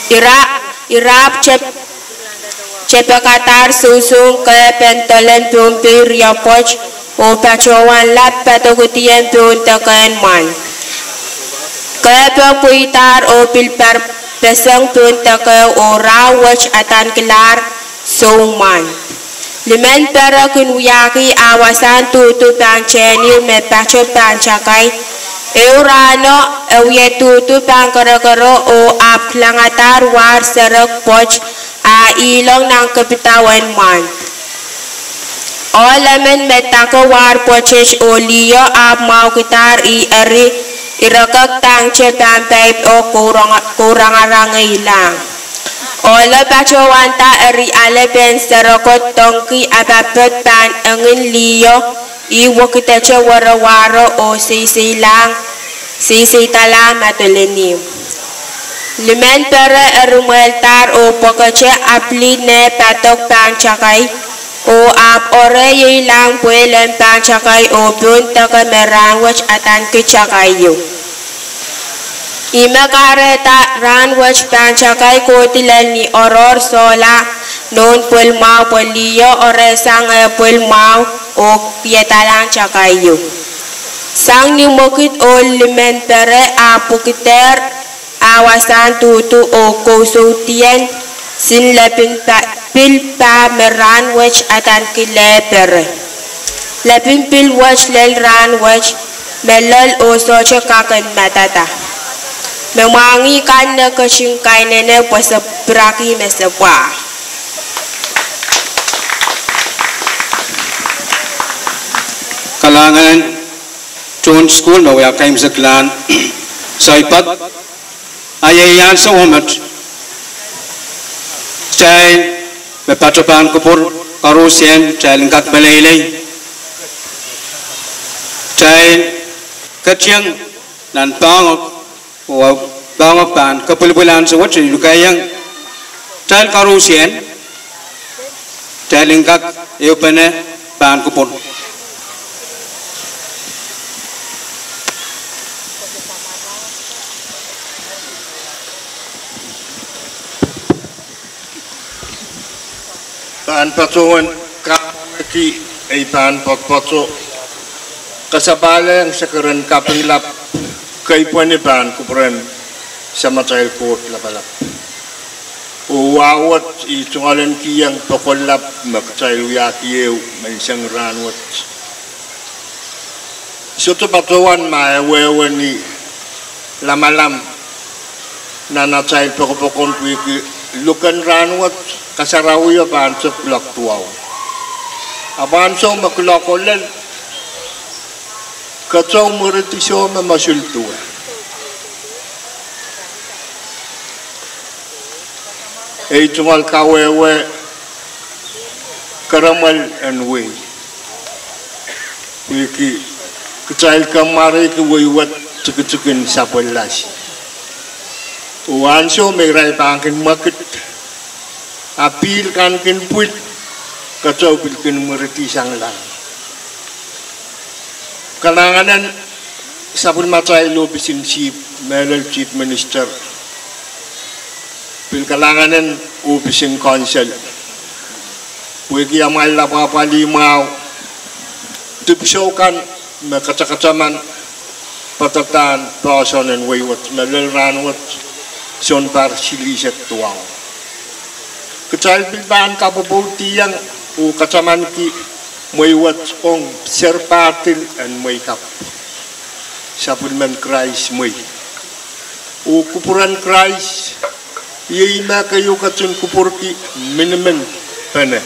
Ira, ira ahpw tep tepekadahr sousoun kehpen dolen Pohnpei riapwoat oh patohwan lap padokidien pohn dekehn mwain. Kehpe pweidahr oh pil par peseng pohn deke oh rahnwet adahn kilahr soumwain. Limenpere kin wiahki ah wasahn duhdu pahn tehnir me pato pahn takai. Ehu rahno, e wie duhdu pahn kerekero oh ahpw kilangadahr wahr serek pwoat ah ihlong nan kepidau en mwain. Ohl emen me dake wahr pwoatet oh liho ahpw mwahukidahr ih eri irekek dahngte pahn paip oh kourangarangeilang. Ohlo patohwanda eri ale pehn sereko dongki apapet pahn engin liho ih wekidete werewaro oh seiseilang, seiseidalahng madolenihmw. Limenpere eri mwehldahr oh pwekete apwlih neh padok pahn takai, oh ahpw orehieilang pwehl en pahn takai oh pohn deke me rahnwet adahn kin takai ieu. Ihme kahrehda rahnwet pahn takai kohdi lel ni oaroahr sohla nohn pwel mwahu pwe liho orehsang eh pwel mwahu oh kiedalahng takai ieu. Sang ni mwekid ohl limenpere ah pwukidehr ah wasahn duhdu oh kousoudien sin lepin pa-, pil pah me rahnwet adahn kin lehpere. Lepin pil wet lel rahnwet me loal oh sohte kak en madada. Me mwahngih kan ne ketin kainene pwe se piraki me se pwa. Kalahngan en tohn sukuhl me wia keimwseklahn soai pak. A iei ansou met, kitail me pato pahn kupwur, koarusie kitail en kak meleilei. Kitail ketieng nan pahngok, oh pahngok pahn kepwilipwil ansou wet, I lukehiong kitail koarusie kitail en kak ehupene pahn kupwur. Pahn patohwan kapwameki ei pahn poatopoato, kasapahlahng se keren kapinglap, keipweni pahn kupwuren Samatail Koht Lapalap. Oh wa wet I tungoal en kihong poakoahlap me kitail wiahki ehu menseng rahnwet. Sohte patohwan ma e wehwe ni lamalam nan atail pokopokon pwehki luken rahnwet kasarawio pahn tep kuloak duwau. Ahpw ansou me kuloak ohlel, keteu mwuridi soh me mosul duwe. Ei tungoal kawehwe keremwel en wehi, pwehki kitail kamwareiki wehi wet tikitikin sapwellas. Oh ansou me irail pahn kin mwekid, a pihl kan kin pwil, keteu pil kin mwuridi sanglang. Kalahngan en sapwellimatail ohpis en Chief, mehlel Chief Minister, pil kalahngan en ohpis en Konsel, pwehki amwail apwahpwalih mwahu dipwisou kan me katakataman padahkdahn poahsoan en wehi wet me lel rahnwet sounpar silihsek duwau. Kitail pil pahn kapwopwoudihong oh katamanki mwehi wet ong serpahdil en mwehi kapw, sapwellimen Krais mwehi. Oh kupwuren Krais iei me keieu ketin kupwurki miniminpene,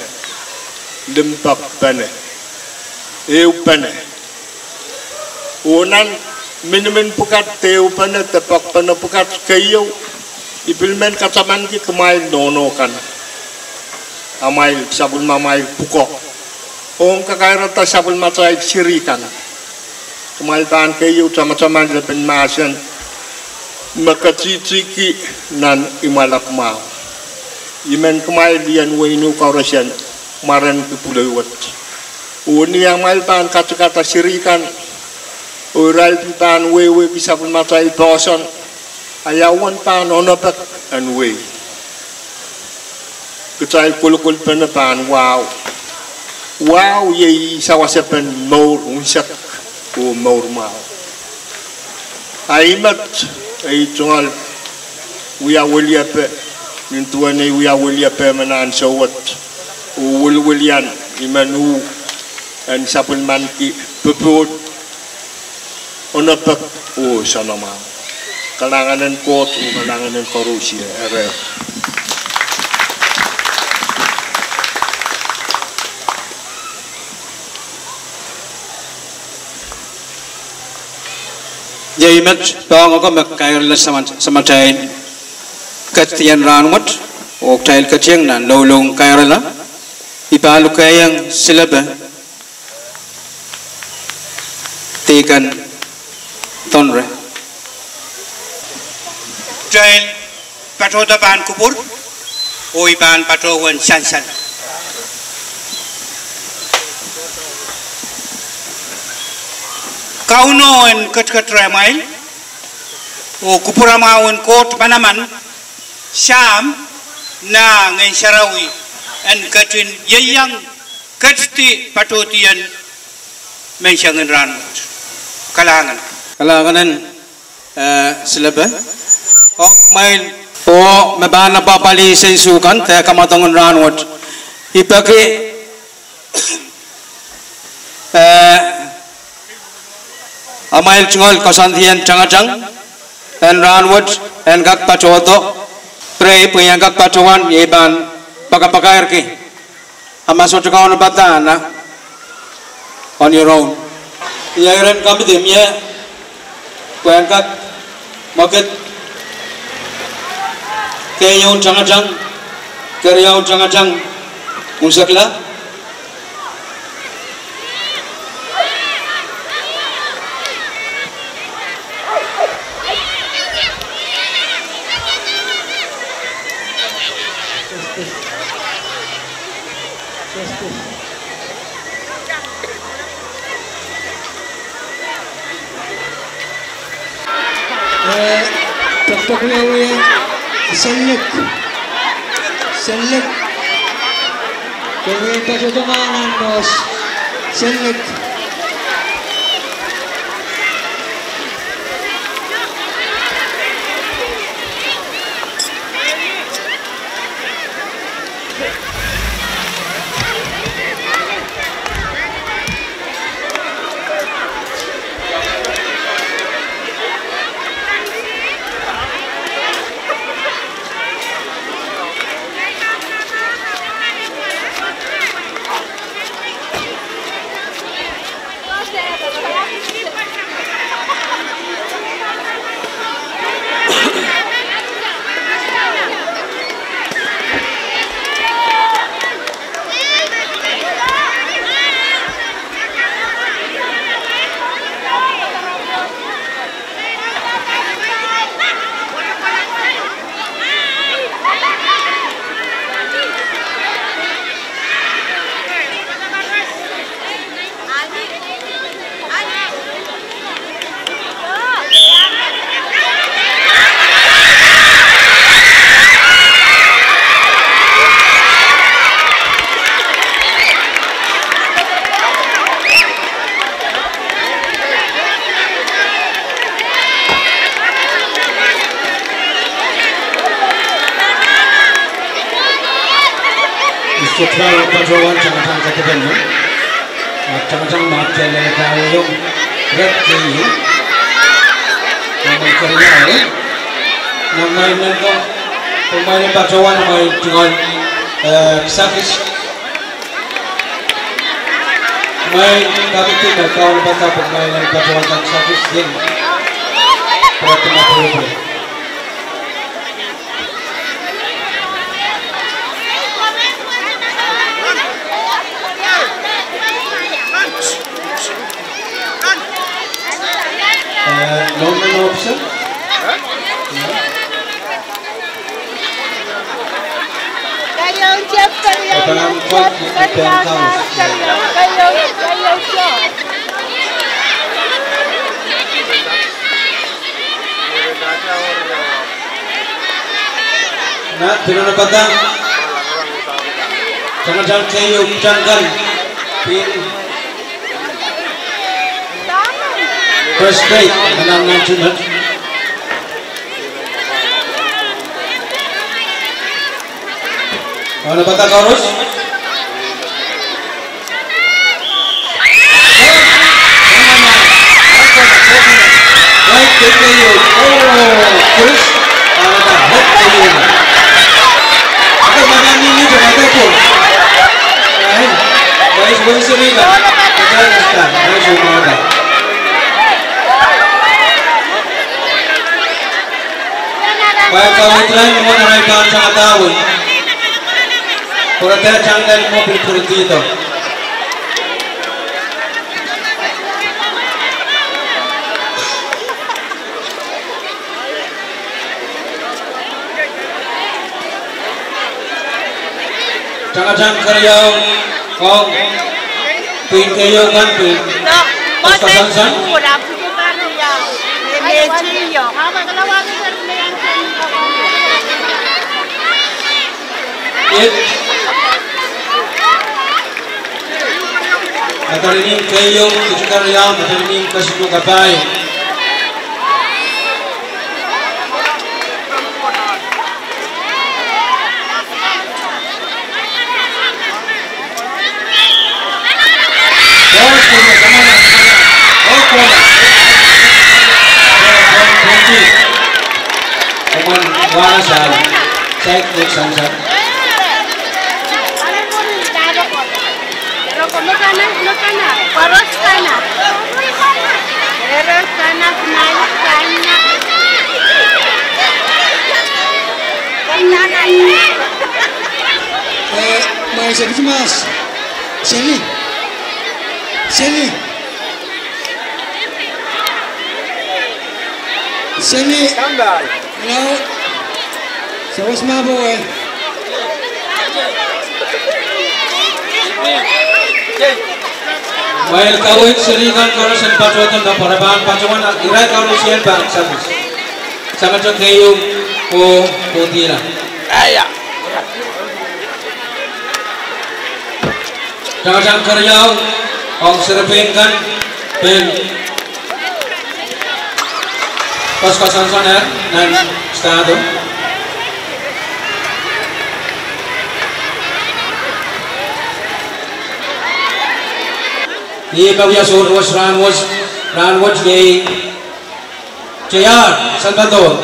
limpoakpene, ehupene. Oh nan minimin pwukat de ehupene de poakpene pwukat keieu, I pil men katamanki kumwail nohno kan. amwail sapwellimamwail pwukoa ong kakairada sapwellimatail seri kan. Kumwail pahn keieu tamataman lepin mahsen me ketihtihki nan imwalap mwahu. I men kumwail ien wehin Uk koaros en mwarenki pwuloi wet. Oh ni amwail pahn katikada seri kan, oh irail pil pahn wehwehki sapwellimatail poahsoan, a ia uwen pahn onopek en wehi? Kitail kolkolpene pahn wahu. Wahu iei sawasepen mour unsek oh mour mwahu. A I met, e tungoal wia weliepe, nin duwen ei wia weliepe me nan ansou wet, oh welwelian I men uh en sapwellimanki popohl, onopek oh soanamwahu. Kalahngan en Koht oh kalahngan en koaros ie. Eri iei met poahng oko me kairla samatail ketien rahnwet, oh kitail ketieng nan loulou en kairla. I pahn lukehiong silepe Deacon Tonre. Kitail patohdo pahn kupwur, oh I pahn patohwan sansal. Kauno en ketiket rehmwail, oh kupwuramwahu en Koht manaman, Sahm, Nah, Ngehn Sarawi, en ketin ieiang ketidi patohdiong menseng en rahnwet. Kalahngan. Kalahngan en, eh, silepe. Oh mwail, oh me pahn apwapwalih sensukan de kamwadong en rahnwet. I peki, eh, amwail tungoal koasoandien tangatang en rahnwet en kak patohdo. Pray pwe I en kak patohwan, I pahn pakapakairki. A ma sohte kaunopada, on your own. Ia iren komidi mie pwe en kak mwekid keieun tangatang, keriaun tangatang unsekla? Eh, pokpok wiawi, Senlik. Senlik. Pwe wia patohdo nan mwohs. Senlik. Isuh tara patohwan tangatang ketiket. Tangatang mahk tele tawiong ret kei. Namen keriau. Namen nengko, pwe mwail patohwan mwail tungoal, eh, kisakis. Mwail kapiti me kaun pata pwe mwail patohwan kisakis ien. Pratana pwurpwur. Eh, Norman Hobson. Nan pil nan padahk, tangatang keieu, tangatang pil. First grade, nan nan tumen. Nan padahk koaros. Right, keieu. Oh, Chris. Nan padahk, right, keieu. Aka makan ni ni jama tepun. Right. Vice President, kita kita, nice work. Baik, kau train mo na rai kan sang ataun. Pwurada tang nan mo pil pwurada ito. Tangatang keriau, ong pin keieu kan pin. Koaskoasoansoan. Iet. Madalinihmw keieu, kitikeriau, madalinihmw kesiluh kapai. Eh, mwail se piti mas. Seli. Seli. Seli. Hello. Sawas mah pwe. Mwail kaweid seli kan koaros en patohdo, pwe re pahn patohwan, irail koaros en pahn sapwung. Sangete keieu oh kohdiong. Tangatang keriau, ong serepein kan, pil. Koaskoasoansoan nan stadium. Ih me wia sohte wet rahnwet, rahnwet iei J R Salvador.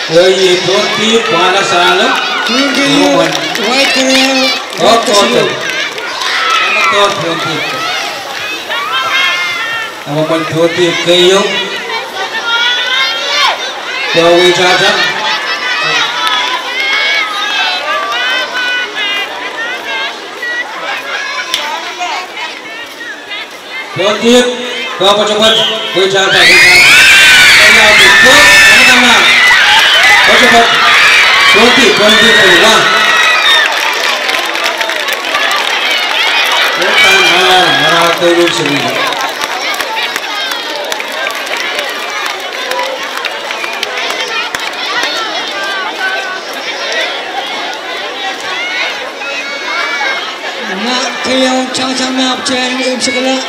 Oi, tohn dihp, pwahla sahlo. Tohn dihp, wai keriau, wai kesiluh. Tohn dihp. Ahpw mwomwen tohn dihp keieu. Pwe weitahta. Tohn dihp, pwe pwetepwet, weitahta, weitahta. Pwetepwet, tohn dihp, tohn dihp, pwe wa. Weitahta, mara, mara, tolu, seri. Nan keieu, tangatang mepwukat, imwseklahng.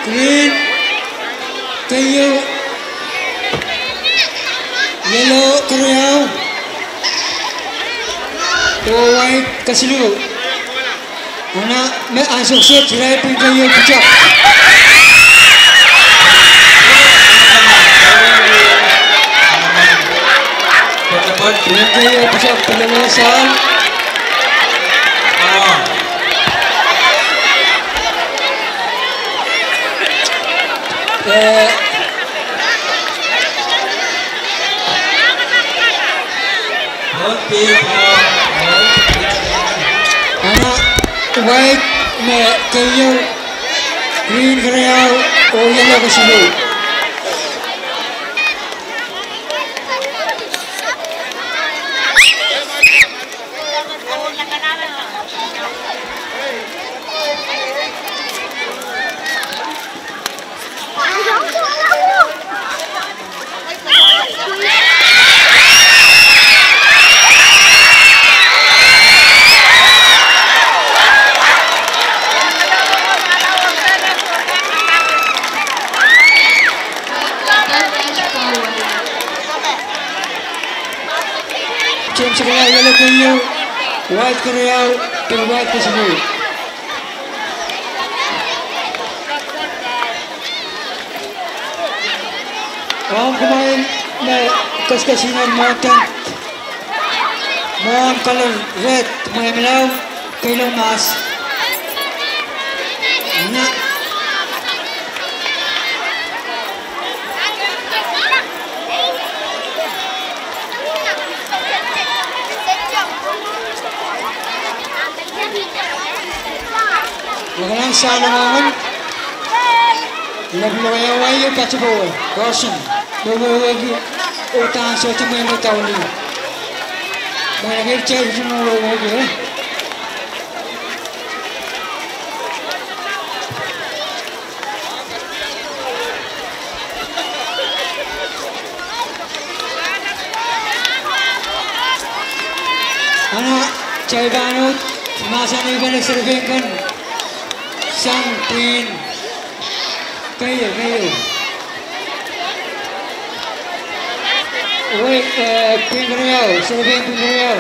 Green, keieu. Yellow, keriau. Oh, white, kesiluh. Nan me ansou sohte irail pil keieu pwutak. Pil keieu pwutak, pil lel sang. Eh, Ana, white me keieu, green keriau, oh yellow kesiluh. Team Sekala, yellow keieu, white keriau, pil white kesiluh. Ong kumwail me kesikesihnen mwohn tent, mwohn colour red, mwein melahu keilong mahs. Lokaia sang nan mohngiong. Lepin lokaia wai, patipene Carson. Lokaia wehwehki, uhdahn sohte mwein me daulih. Mwein ake teitin wehwehki, eh? Ana, kitail pahn uhd mahsanihpene selepen kan sang pin keieu, keieu. Wei, eh, pin keriau, selepen pin keriau.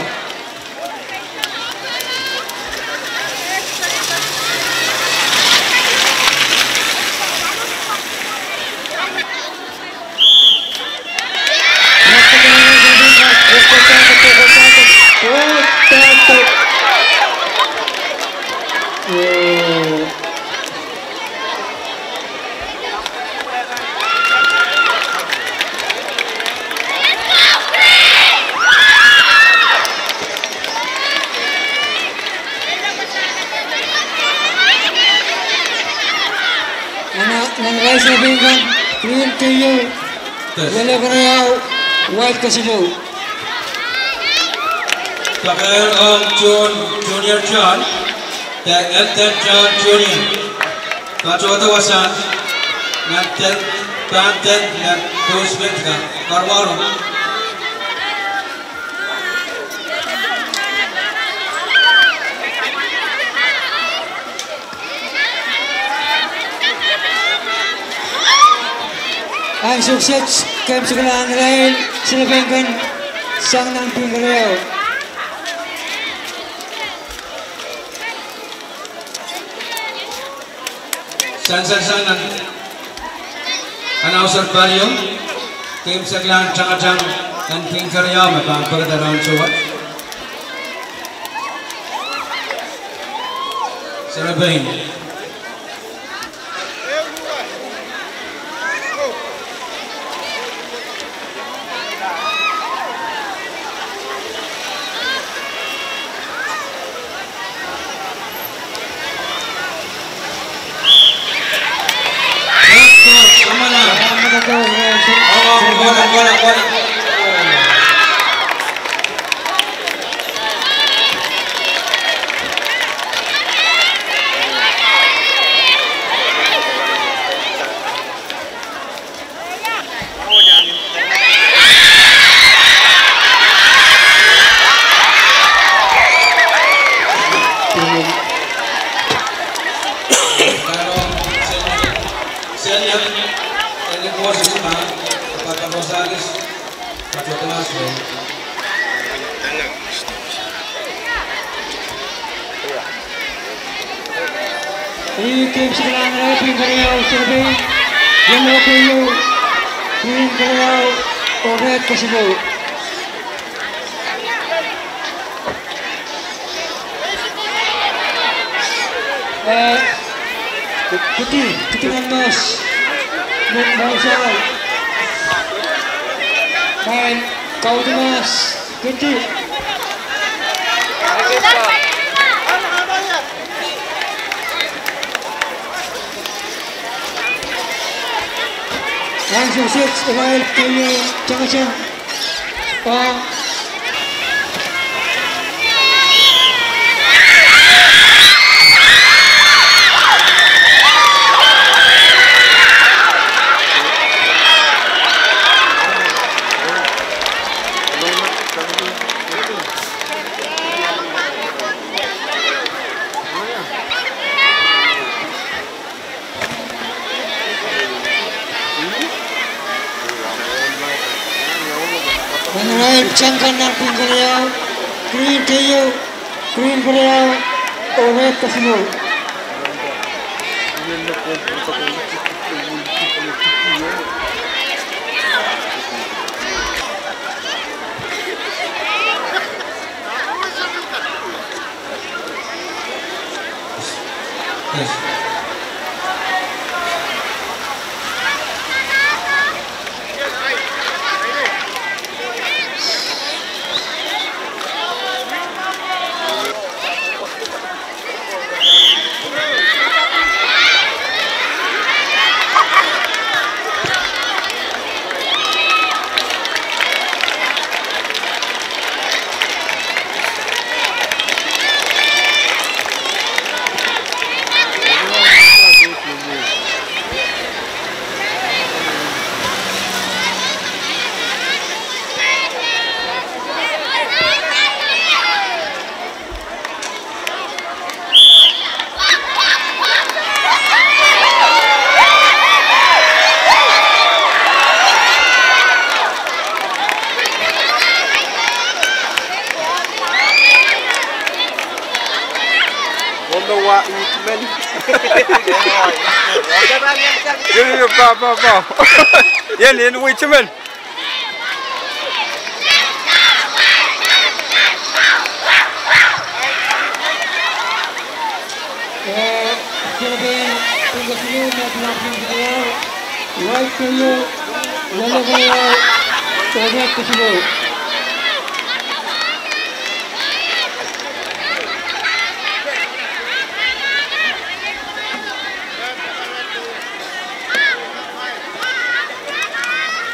Ana, nan rais na pin kan, green keieu, yellow keriau, white kesiluh. Pakair ong Jun-, Junior John, de Elton John Junior. Patohdo wasa nan tent, pahn tent nan Bowsprit kan, karuwaru. Ansou kiset, keimwseklahn irail selepen kan sang nan pin keriau. Sansal sang nan, nan auser pario, keimwseklahn tangatang nan pin keriau me pahn pekada rahnwet. Selepen. Ih, keimwseklahn irail pin keriau selepen, yellow keieu, green keriau, oh red kesiluh. Eh, kidi, kidi nan mahs. Mou-, mousahl. Main, kaudok mahs. Kidi. Ansou kiset, irail keieu tangatanger. Irail tang kan nan pink keriau, green keieu, green keriau, oh red kesiluh. Wonder Wa-, Witmen. Ien, ien, pa, pa, pa. Ien, ien, Witmen. Eh, Philippine, pink kesiluh, me pink kesiluh, white keieu, yellow keieu, oh red kesiluh.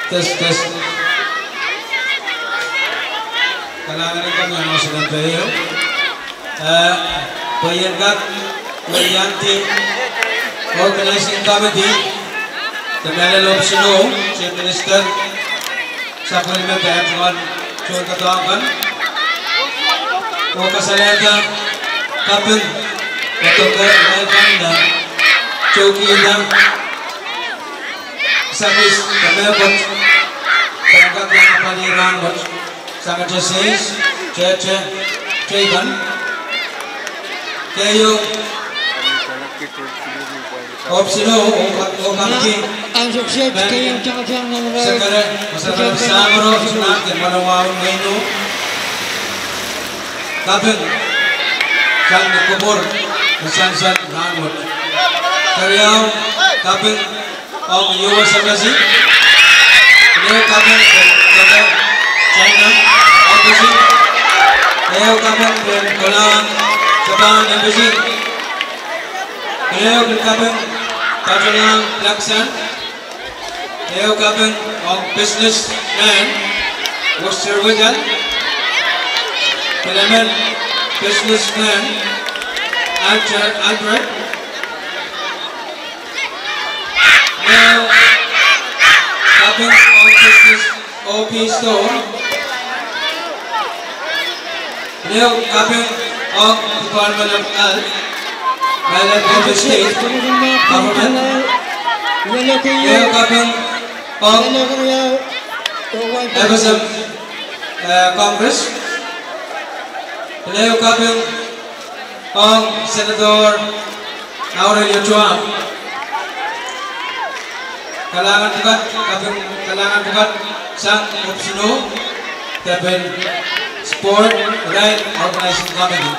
Test, test. Kalahngan en komwi, announce nan pehieu. Eh, pwe ien kak, pwe ien di, organizing committee, de mehlel ohpis en, oh, Chief Minister, sapwellime de ahnsoun tohndoadoahk kan, oh kasalehda kaping, oh doadoahk kan, eh, tohkihda, sakis, de mehkot, de kak iang apwalih rahnwet. Sangete seisk, tete, teikan. Keieu. Ohpis en, oh, oh, oh, kaping. Ansou kiset, keieu tangatanger nan irail. Sekere, oh sekere, samworo, sunan, de manaman mwein. Kaping. Sang ni kupwur, me sansal rahnwet. Keriau, kaping. Ong U S Embassy. Keieu kaping, China Embassy. Keieu kaping, Kolon, Japan Embassy. Keieu kaping, Patolang Laksan. Keieu kaping, ong businessman, Worcester Wagal. Keieu men, businessman, Alfred, Alfred. Keieu kaping ong business O P Store. Keieu kaping ong Department of Health, Malem State Government. Keieu kaping ong F S M, eh, Congress. Keieu kaping ong Senator Aurelio Tuam. Kalahngan pwukat, kaping, kalahngan pwukat sang ohpis en, de pil sport, right, organizing committee.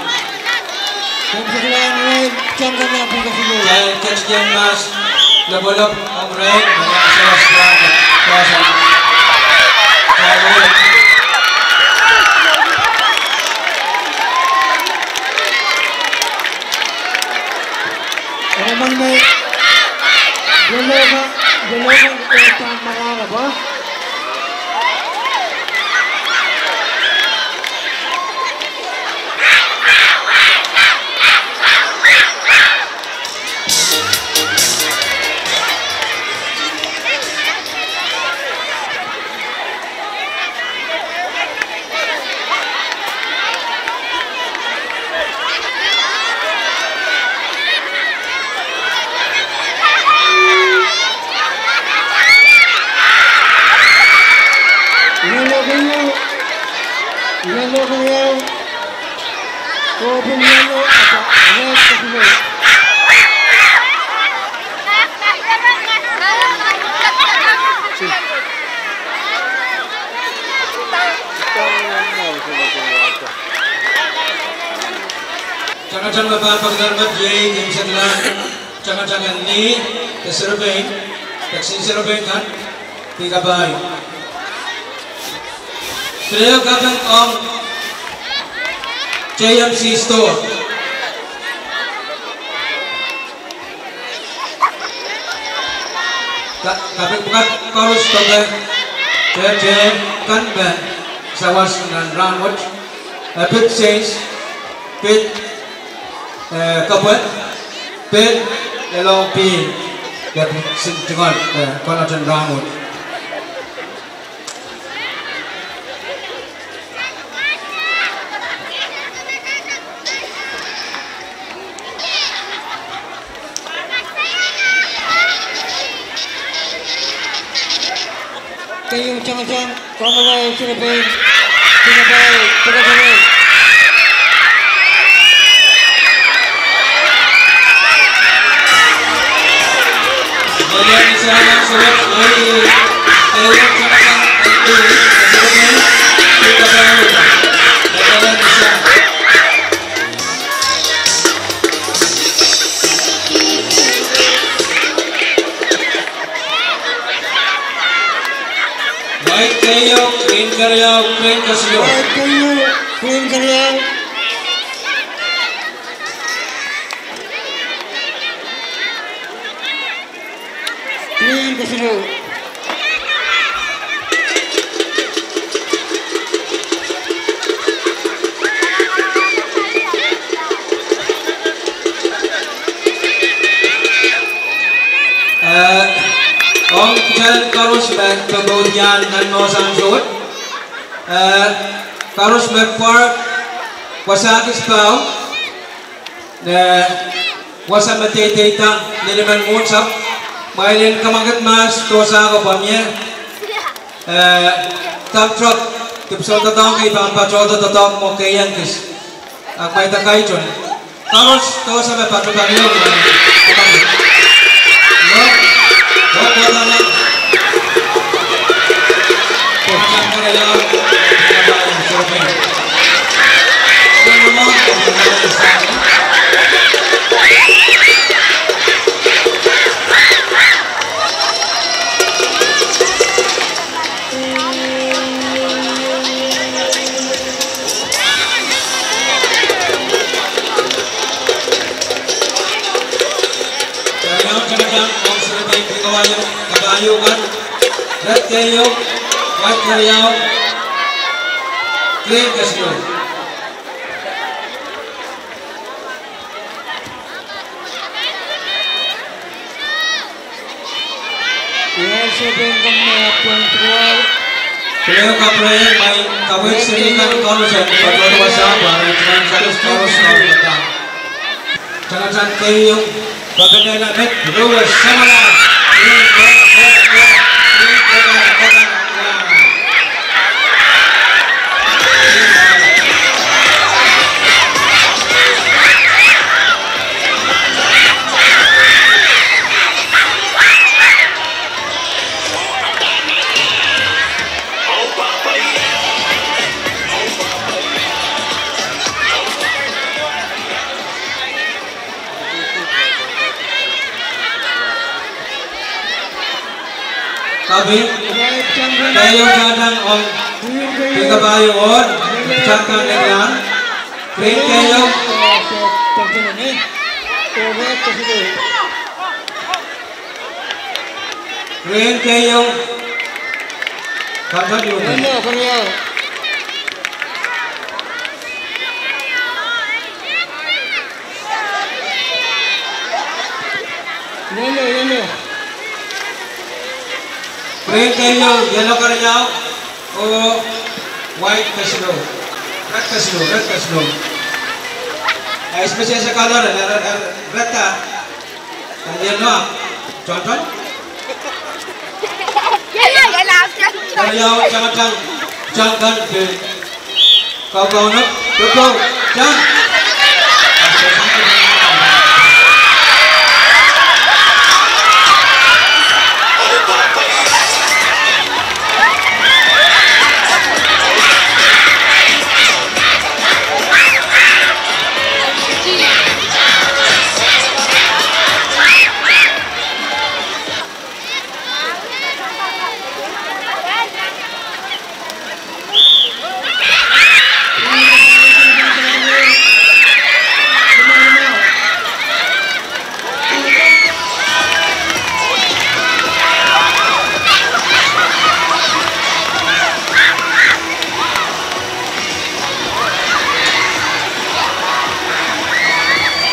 Kalahngan, right, sang kalahngan pwukat. Kitail ketikihong mahs lopwolop ong irail me iang sawas rahn wet. Kalahngan. Tangatang me pahn pekedermet iei kin setilan tangatang en Lee, de Siripin, de Siripin kan, pikapai. Pil kaping ong J M C Store. Ka-, kaping pwukat koaros doke, te, te, kan me sawas nan rahnwet, eh, pid seis, pid, eh, kapwet, pid, eh, lohpil, de pid sin tungoal, eh, konehng en rahnwet. Keieu tangatang, komwei Siripin, pikapai, pikapai. Wait keieu, green keriau, green kesiluh. Wait keieu, green keriau. Green kesiluh. Eh, ong kitail koaros me pahn pwoudian nan mohs ansou wet. Eh, koaros me pwarek wasa kis pahu. Nan wasa me deideiong lilimen mwohnsapw, mwail en kamwakid mahs, dohsang ko pwamie, eh, dump truck, dipwisou doadoahk kei pahn patohdo doadoahk mwo keiong kis. Ahpw kaidehn kaidehn. Koaros dohsang me patohdo keiong. Keriau, keriau, keriau, keriau, keriau, keriau, keriau. Keriau kapwurehng, maing, kaweid seri kan koaros en patohdo wasa, pwe re tungoal koaros, koaros, koaros. Tangatang keieu, pepinene met, ruwe, samwala. Kaping, keieu tangatang ong pikapai oh, tangatang en iang, green keieu. Rehn keieu. Kanta diu. Rehn keieu, yellow keriau, oh white kesiluh. Red kesiluh, red kesiluh. Eh, especially se color, eh, red, red, red, ah. Kalian noa, John John. Kalian, John John, John John, John John, John John.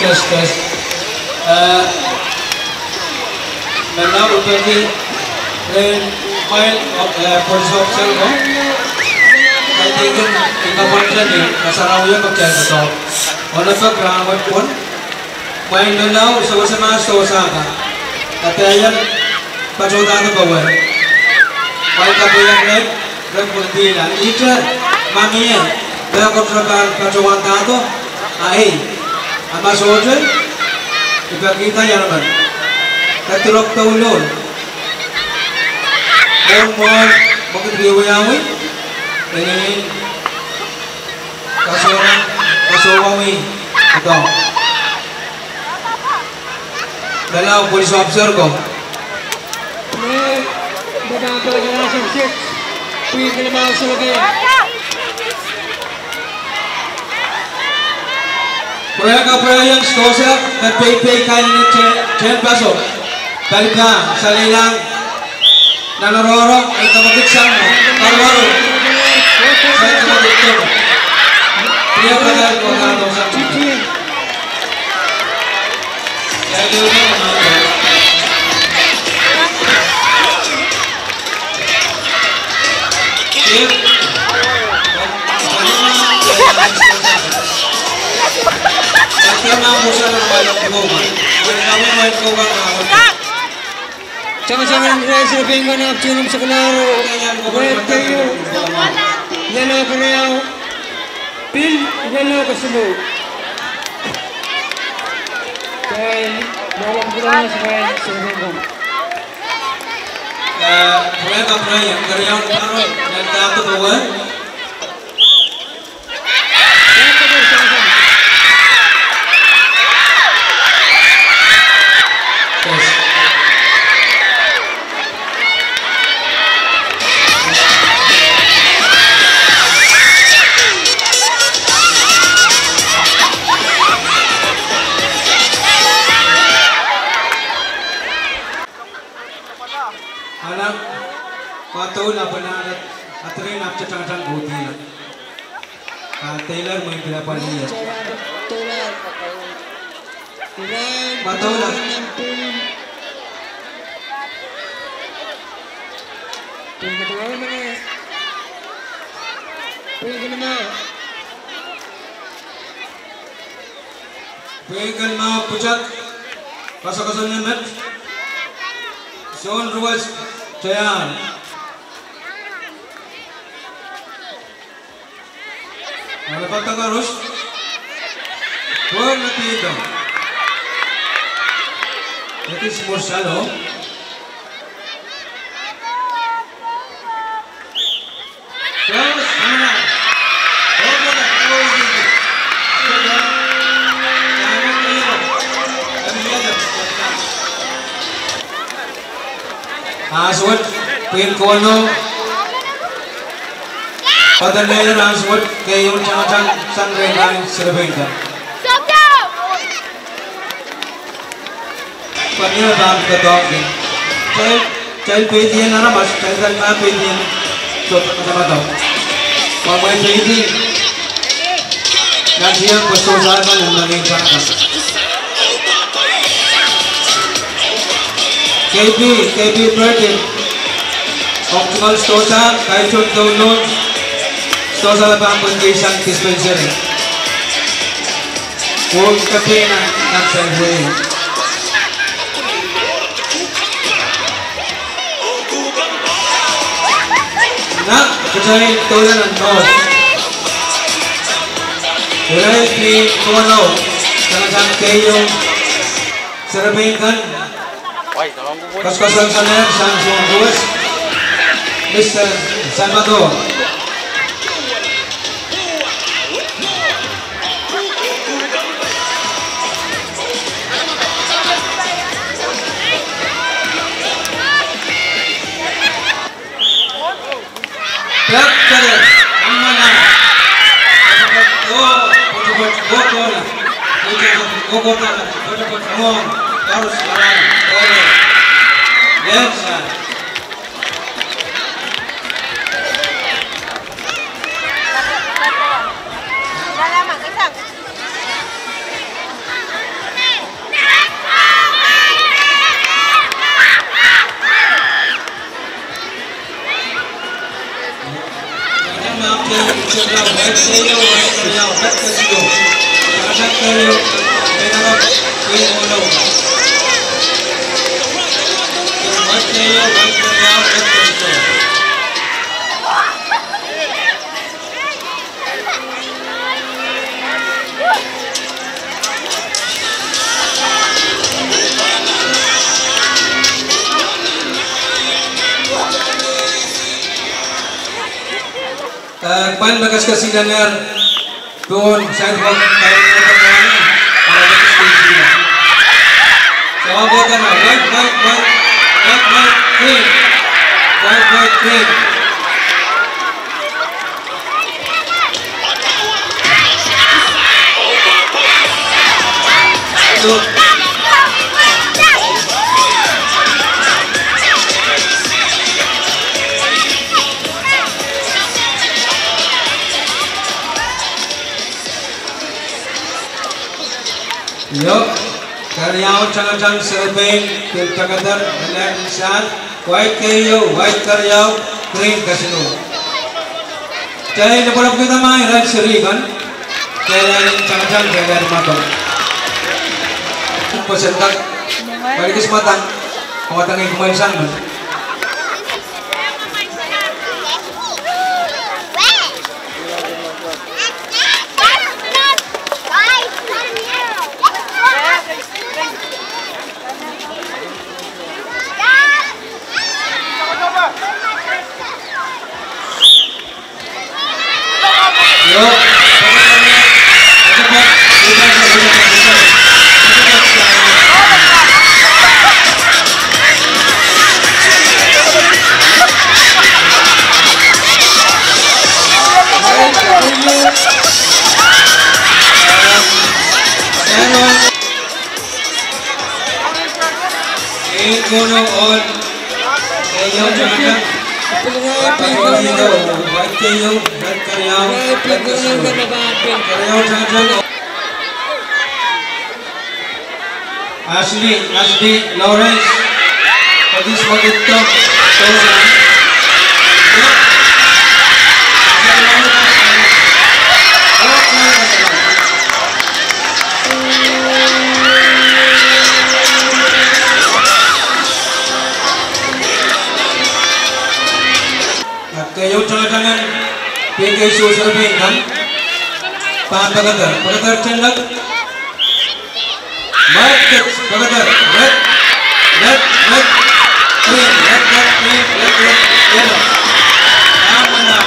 Test, test. Eh, menlau upeki, eh, mwail, eh, police officer ko. Kaidehkin, ih kapwaiada ni, kasarawi ko kitail koaros. Ona pek rahnwet pwon. Mwail menlau, sewese ma sohte saka. Kitail en patohda powe. Mwail kapwaiada ni, Reverend Dina, ite, ma mie, pil koaros pahn patohwandahdo, ah ei, a ma sohte, I pekihda I en men. Kedirong douluhl. Mwohn mwohn, mwekid wiewiawi, eh, kasohwei, kasohwei, ito. Menlau police officer ko. Pwurehng kapwurehiong sidohsa me peipei kain en te-, tehnpaso. Palipa, salehiong. Nan oaroahr, e kamwekid sang, karuwaru. Sang kamwekid sang. Pia pahn kohdo sang. Tangatanger en irail seri pein kan ahpw tungoal sekalahr, red keieu, yellow keriau, pil yellow kesiluh. Kail, yellow kesiluh, kail seri pein kan. Eh, red keriau, keriau, red keriau. Ahla, patohla pwe nan, a tren ahpw tangatanger kohdihla. Ah, Taylor mwein pil pahn ie. Patohla. Pwihn kan mwahu pwutak, koasoakoasoane met, soun ruwet, teikan. Ahla patohla koaros. Pwuren me pihdo. Ekis mwo salo. Ansou wet, pwihn kohno. Pahn lel ansou wet, keieu tangatang sang rehn irail seri pein kan. Pahn ie pahn kedoahngki. Kitail peidi en aramas, kitail ma peidi en sohte madamadau. Pwe mwein peidi nan tieng pwe sohte aramas en manaman. K P, K P Burton. Ong tungoal sohte, kaidehn download. Sohte lapang pwehn keisang dispensary. Wong kapena nan sain wei. Na, kitail doula nan no. Irail pil kono, tangatang keieu, serepein kan. Koaskoasoan sang, sang soun duwes. Mister Salvador. Eh, pwehn me kaskasilengehr pohn sain wet, white, white, white, green. White, white, green. Io, keriau tangatang serepein, pil pekeder, elel nsensuwed, white keieu, white keriau, green kesino. Kitail en pwelopwkihda ma irail seri kan, kitail en tangatang, kitail en mwadang. Pwe seri kan, pwe kis mwadang, mwadang en kumwail sang men. Ashley, Ashley Lawrence, for this Mokitto, Tosa. Keieu tangatang en, pil keieu serepein kan. Pahn pekeder, pekeder tenlek. Red, red, red, red, green, red, red, green, red, red, yellow. Ana, ana,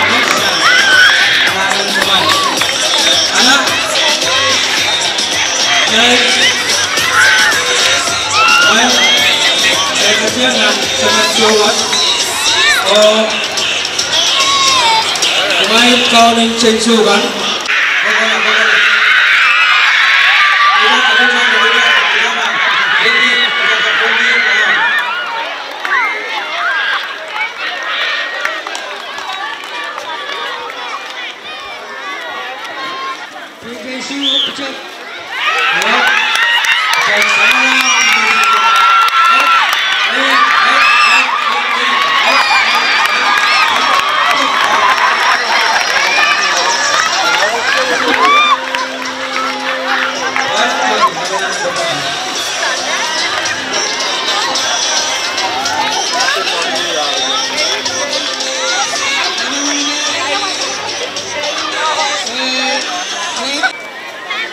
ana, ana. Well, eh, katiang nan semen sohwet. Oh, kumwail kaunen sensukan. Kokona, kokona. Ida, ida, ida, ida, ida, ida. Edi, edi, edi, edi.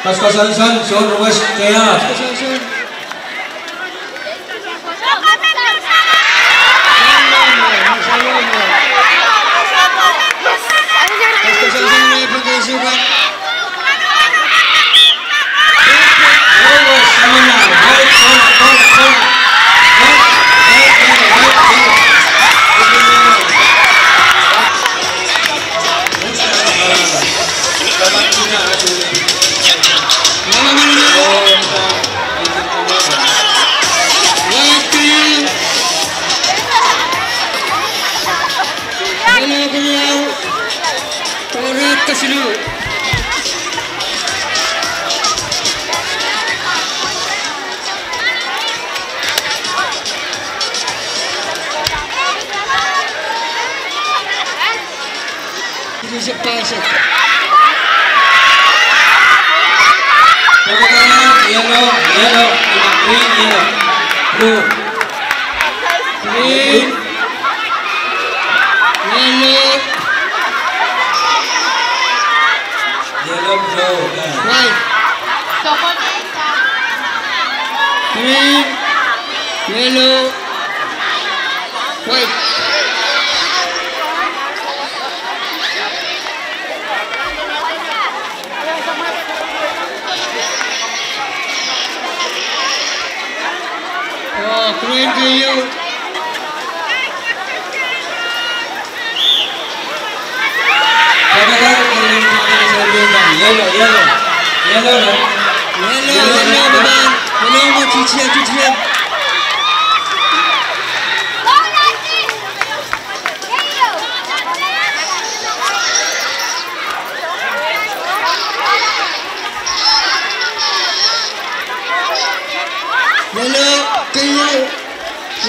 Kaskasonson, soun ruwet tiahk. Yellow, yellow, green, yellow, blue. Green, yellow, yellow, blue, yeah. White. Green, yellow, white. Oh, green keieu. Yellow, yellow. Yellow, yellow, yellow, yellow, yellow. Yellow, keieu,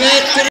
red,